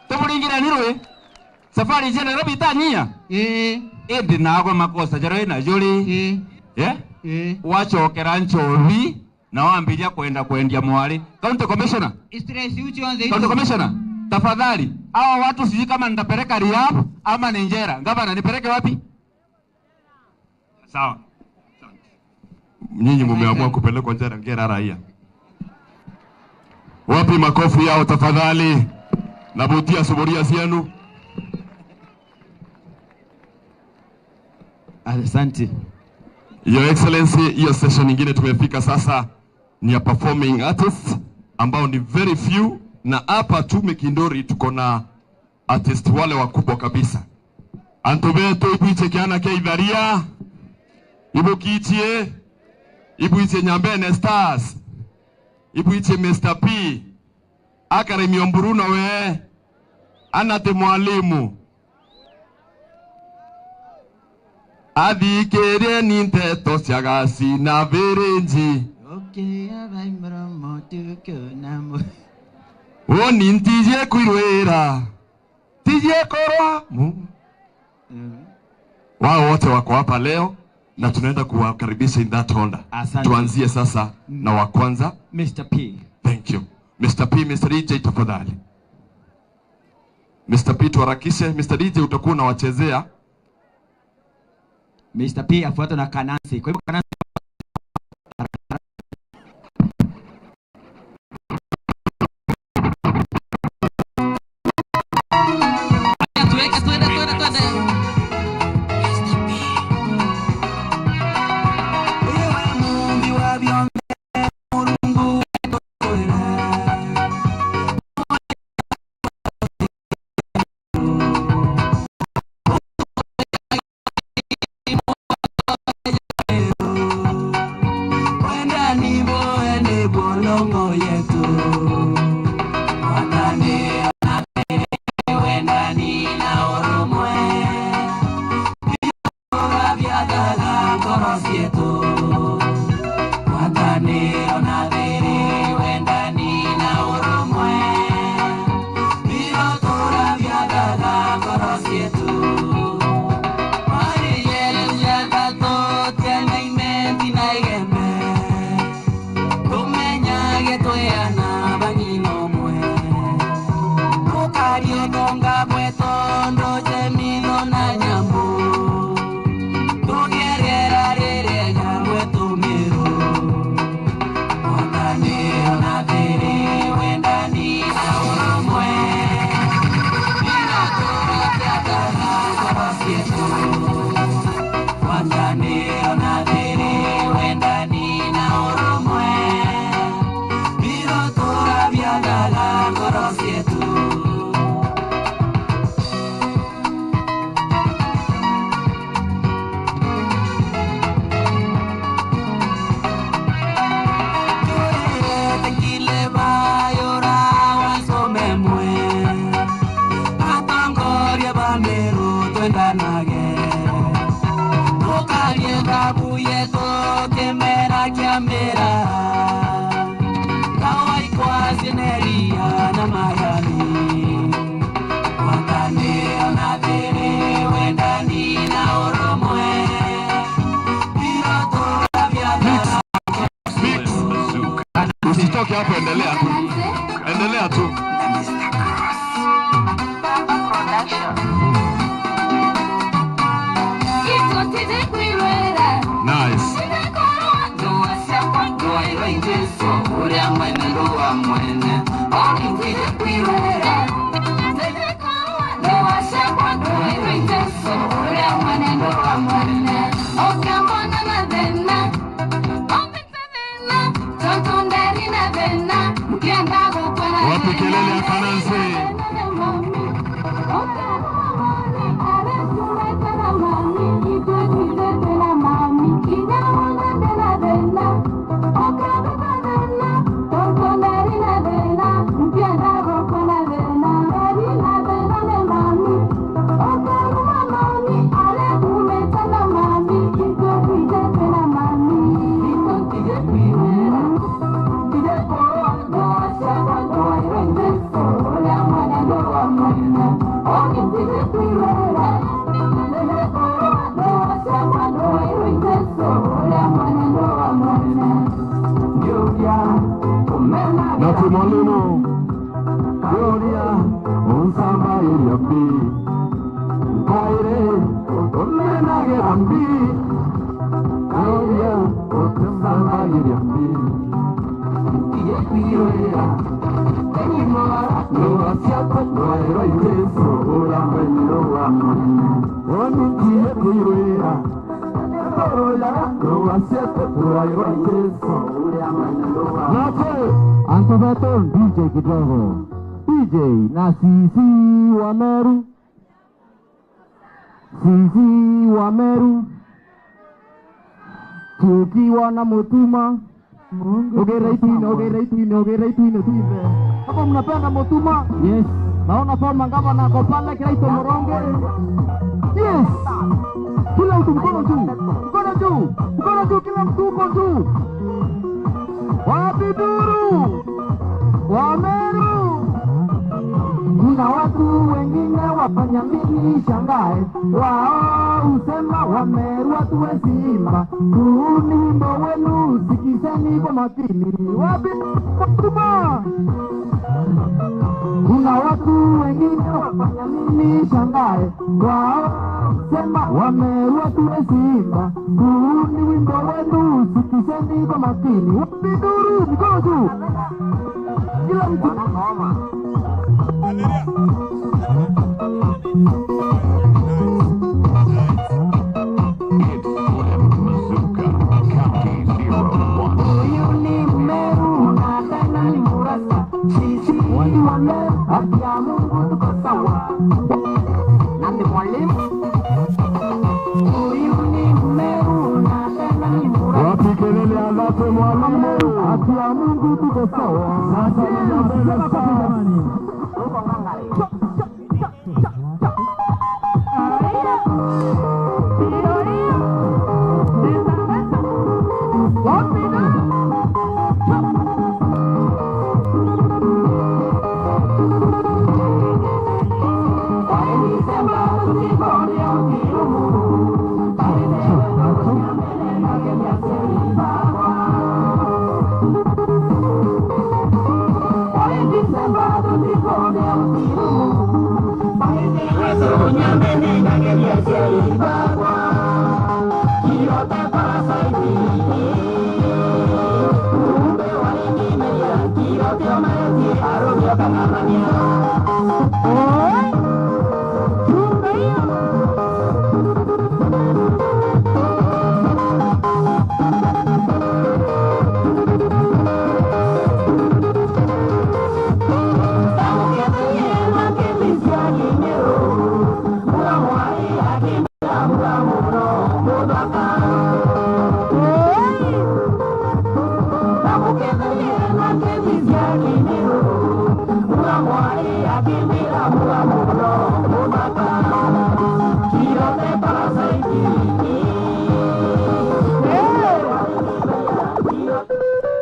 tumuringira ni rwe safari cia Nairobi itanyia indi nagwe makosa jaro ina juri wachokera nchovi na wambiria kwenda kwendia mwari. County Commissioner, County Commissioner, tafadhali hawa watu sijui kama nitapeleka rehab ama ni njera. Gavana nipeleke wapi? Sawa. Nyinyi mumeamua kupelekwa njera ngera raia. Wapi makofi yao tafadhali? Nabutia suburia zenu. Asante. Your Excellency, hiyo session nyingine tumefika sasa ni ya performing artists ambao ni very few, na hapa Tume Kindori tuko na artist wale wakubwa kabisa. Antobeto ibwiche kiana ke idharia ibukichie ibwiche Nyambene Stars ibwiche Mr P akare miomburuno we anate mwalimu athikĩrie ni ndeto cia gasi na virinji woni ntijie kwirwĩra tijie korwa Wao wote wako hapa leo na tunaenda kuwakaribisha in that order. Asante. Tuanzie sasa na wa kwanza, Mr. P. Thank you. Mr. P, Mr. DJ tafadhali. Mr. P tuharakishe. Mr. DJ utakuwa unawachezea. Mr. P afuatwe na Kanansi. Kwa hivyo Kanansi Tuweke, twende, twende, twende. Usitoke hapo, endelea tu. Endelea tu. Nice. Wapi kelele ya Kanansi? Mwalimu Gloria unsamba yambi Kaire umenage ambi Gloria unsamba yambi Gloria no asiapo no Yesu ora mwendo wa mwene Gloria no asiapo no Yesu ora mwendo wa mwene Antoveto DJ kidogo. DJ na sisi wa Meru. Sisi wa Meru. Tukiwa na Mutuma. Ogera itine, ogera itine, ogera itine tuive. Hapo mnapenda Mutuma? Yes. Naona former gavana ako pale Kiraito Moronge. Yes. Kila mtu mkono juu. Mkono juu. Mkono juu, kila mtu uko juu. Wapi duru? Wameru. Kuna watu wengine wafanya mimi shangae, wao husema Wameru hatuwezi imba. Huu ni wimbo wenu, sikizeni kwa makini. Wapi Mutuma? Kuna watu wengine wafanya mimi shangae, wao sema Wameru hatuwezi imba. Huu ni wimbo wenu, sikizeni kwa makini. Wapi nduru, mikono juu. Kila mtu. Huyu ni Mmeru na tena ni Murasa. Sisi ni Wameru, haki ya Mungu tuko sawa. Na ni mwalimu. Huyu ni Mmeru na tena ni Murasa. Wapi kelele ya Late mwalimu? Haki ya Mungu tuko sawa. Sasa ni mbele sana.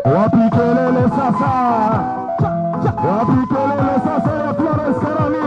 Wapi kelele sasa? Wapi kelele sasa ya Florence Karani?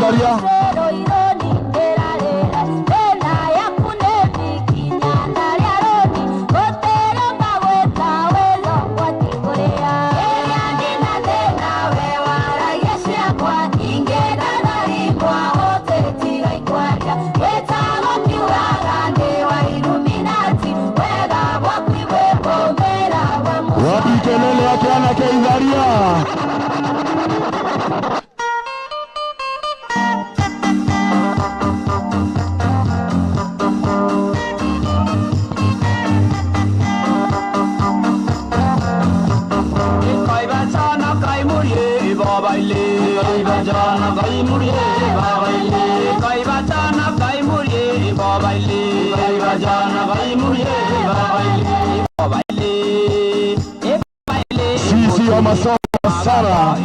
Itharia. Wapi kelele yake anake Itharia? Sisi wa masomo sana.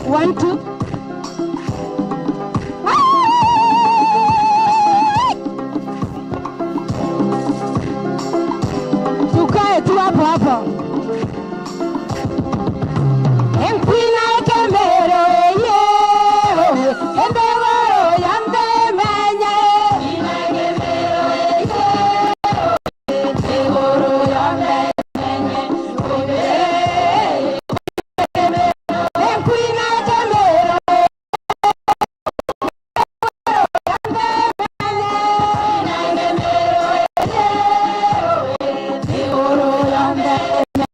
One, two. Tukae tu hapo hapo. Enkwina ekemero ye, embewaro yambe menye. Inekemero ye, embewaro yambe menye. Enkwina ekemero yambe menye. Inekemero ye, embewaro yambe menye.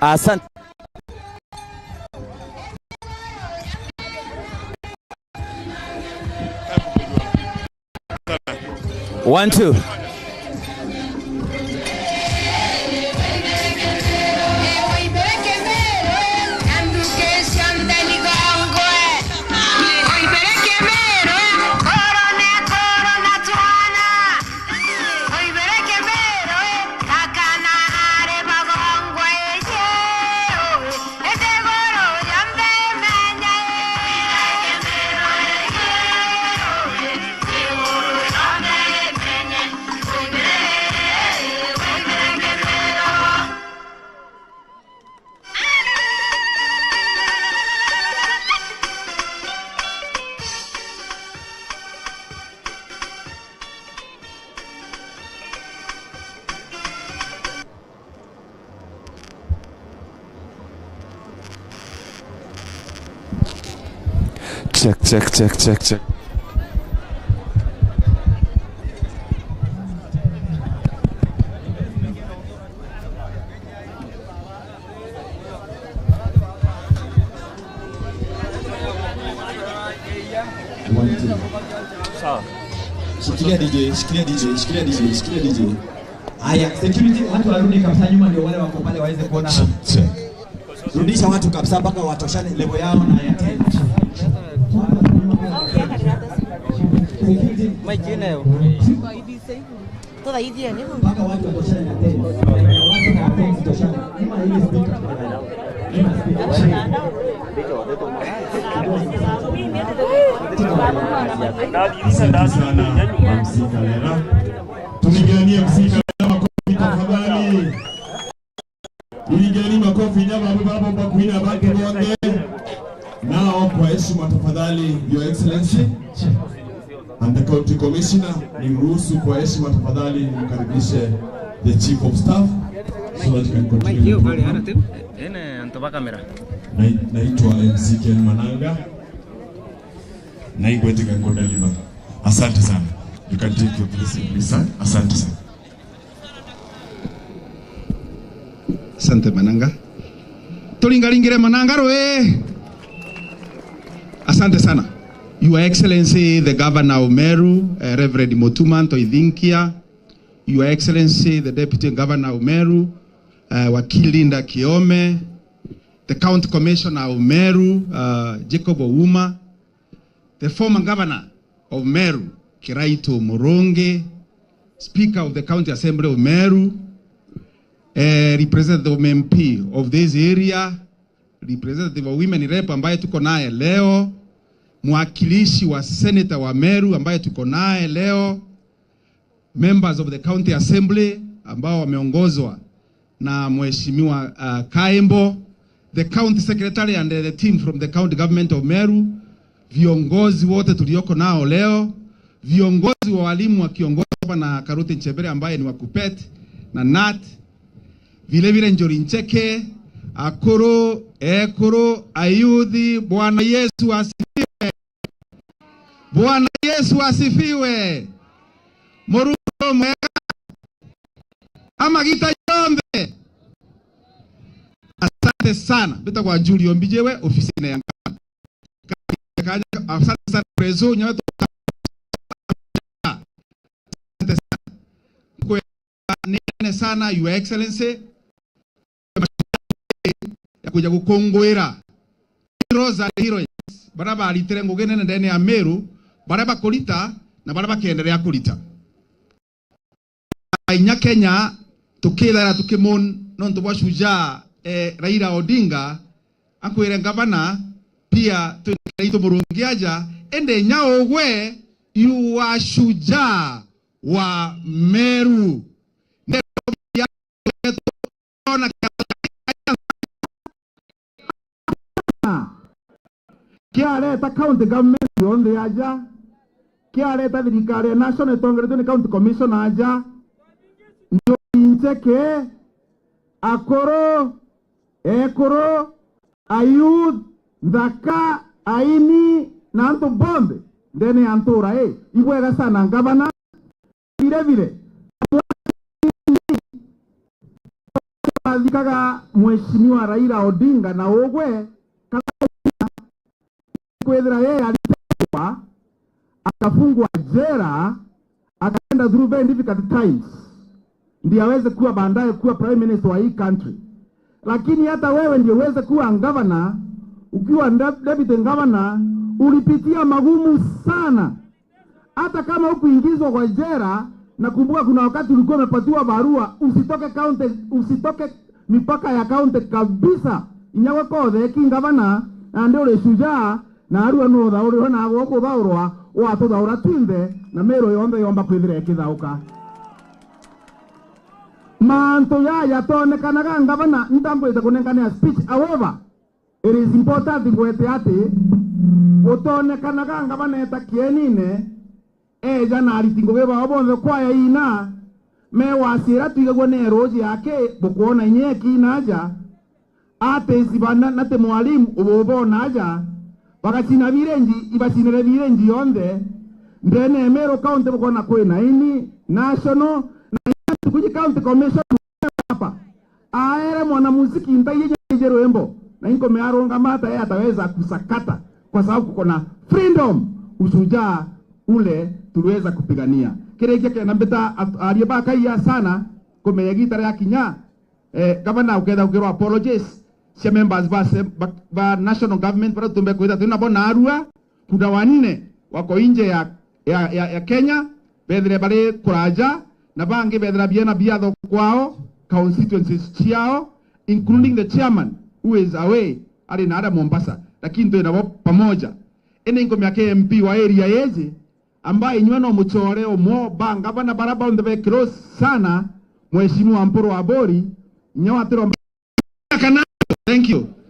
Asante. One, two. Check, check, check, check, check. One, two. Shikilia DJ, shikilia DJ, shikilia DJ, shikilia DJ. Haya, security watu warudi kabisa nyuma ndio wale wako pale waweze kuona. Rudisha watu kabisa mpaka watoshane level yao na ya tent. Mpaka watu watoshane na tent. Watu na tent toshane. Nyuma hii speaker. Nyuma speaker. Asante sana MC Kalera. Tupiganie MC Kalera makofi tafadhali. Tupiganie makofi nyama baba baba kuina baki bonde. Nao kwa heshima tafadhali, Your Excellency and the County Commissioner, niruhusu kwa heshima tafadhali nimkaribishe the Chief of Staff so that you can continue. Naitwa MC Ken Mananga. Naigwetika Ngodaliba. Asante sana. You can take your place, please, sir. Asante sana. Asante Mananga. Tulingalingire Mananga roe. Asante sana. Your Excellency, the Governor of Meru, Reverend Mutuma Ntoithinkia. Your Excellency, the Deputy Governor of Meru, Wakili Kiome, the County Commissioner of Meru, Jacob Ouma, the former Governor of Meru, Kiraito Murungi, Speaker of the County Assembly of Meru, representative of MP of this area, representative of Women Rep ambaye tuko naye leo, mwakilishi wa Senator wa Meru ambaye tuko naye leo, members of the County Assembly ambao wameongozwa na Mheshimiwa Kaembo, the County Secretary and the team from the County Government of Meru, viongozi wote tulioko nao leo, viongozi wa walimu wakiongozwa na Karuti Nchebere ambaye ni wa Kupet na Nat, vile vile Njori Ncheke, Akuru, Ekuru, Ayudhi. Bwana Yesu asifiwe. Bwana Yesu asifiwe. Morugo mwega ama gita yombe. Asante sana. Bita kwa Julio Mbijewe ofisi ya Ngana. Asante sana prezo nyawe. Asante sana. Kwa nene sana Your Excellency ya kuja gukongwera heroes and heroines bara baritere ngugi nene ndene ya Meru bara bakurita na bara bakiendelea kurita ainya Kenya tukithera tukimon nontu bwa shujaa Raila Odinga akwire gavana pia twinaito Murungi aja ende nyao gwe you are shujaa wa Meru. Kiareta county government yonthe aja, kiareta thirikari ya national itongoretio ni county commissioner aja, Ncheke, Akoro, Ekoro, Ayud, Nthaka, Aini na antu bombe ndene ya ntura igwega sana gavana vile vile Twathikaga mheshimiwa Raila Odinga na ugwe kwethira yeye alitekwa akafungwa jela akaenda through very difficult times ndiye aweze kuwa baadaye kuwa prime minister wa hii country. Lakini hata wewe ndio uweze kuwa governor, ukiwa deputy governor ulipitia magumu sana. Hata kama hukuingizwa kwa jela, nakumbuka kuna wakati ulikuwa umepatiwa barua usitoke county, usitoke mipaka ya county kabisa. Inyawe kothe ki governor na ndio ule shujaa na arua no thaurwo na goko thaurwa watuthaura twinthe na Meru yonthe yomba kwithira ikithauka. Mantu yaya tonekanaga ngavana ntambwite kunengania speech. However, it is important ngwete ati utonekanaga ngavana eta kienine eja na ariti ngugi bao bonthe kwaya ina me wasira tuigagwo ne roji yake bukuona inye kinaja ate sibana nate mwalimu ubobona aja bagacina birenji ibacinire birenji yonthe ndene Meru County bukuona kwina ini national na kuji county commission hapa aere mwanamuziki ndaiye rwembo na inko mearonga mata yeye ataweza kusakata kwa sababu kuko na freedom ushujaa ule tuliweza kupigania kile kile na mbeta aliyebaka iya sana kumeyagitara ya kinya governor uketha ukirwa apologies cia members ba national government bara tumbe kwitha tunabona arua kuna wanne wako nje ya Kenya bethire bari kuraja na bangi bethira biena biatho kwao constituencies ciao including the chairman who is away ari na Mombasa, lakini ndio nabo pamoja ene ingo myake MP wa area yezi ambaye inywe no muchore omo banga bana baraba on the very close sana mheshimiwa Mpuru Abori nyawa atiro. Thank you.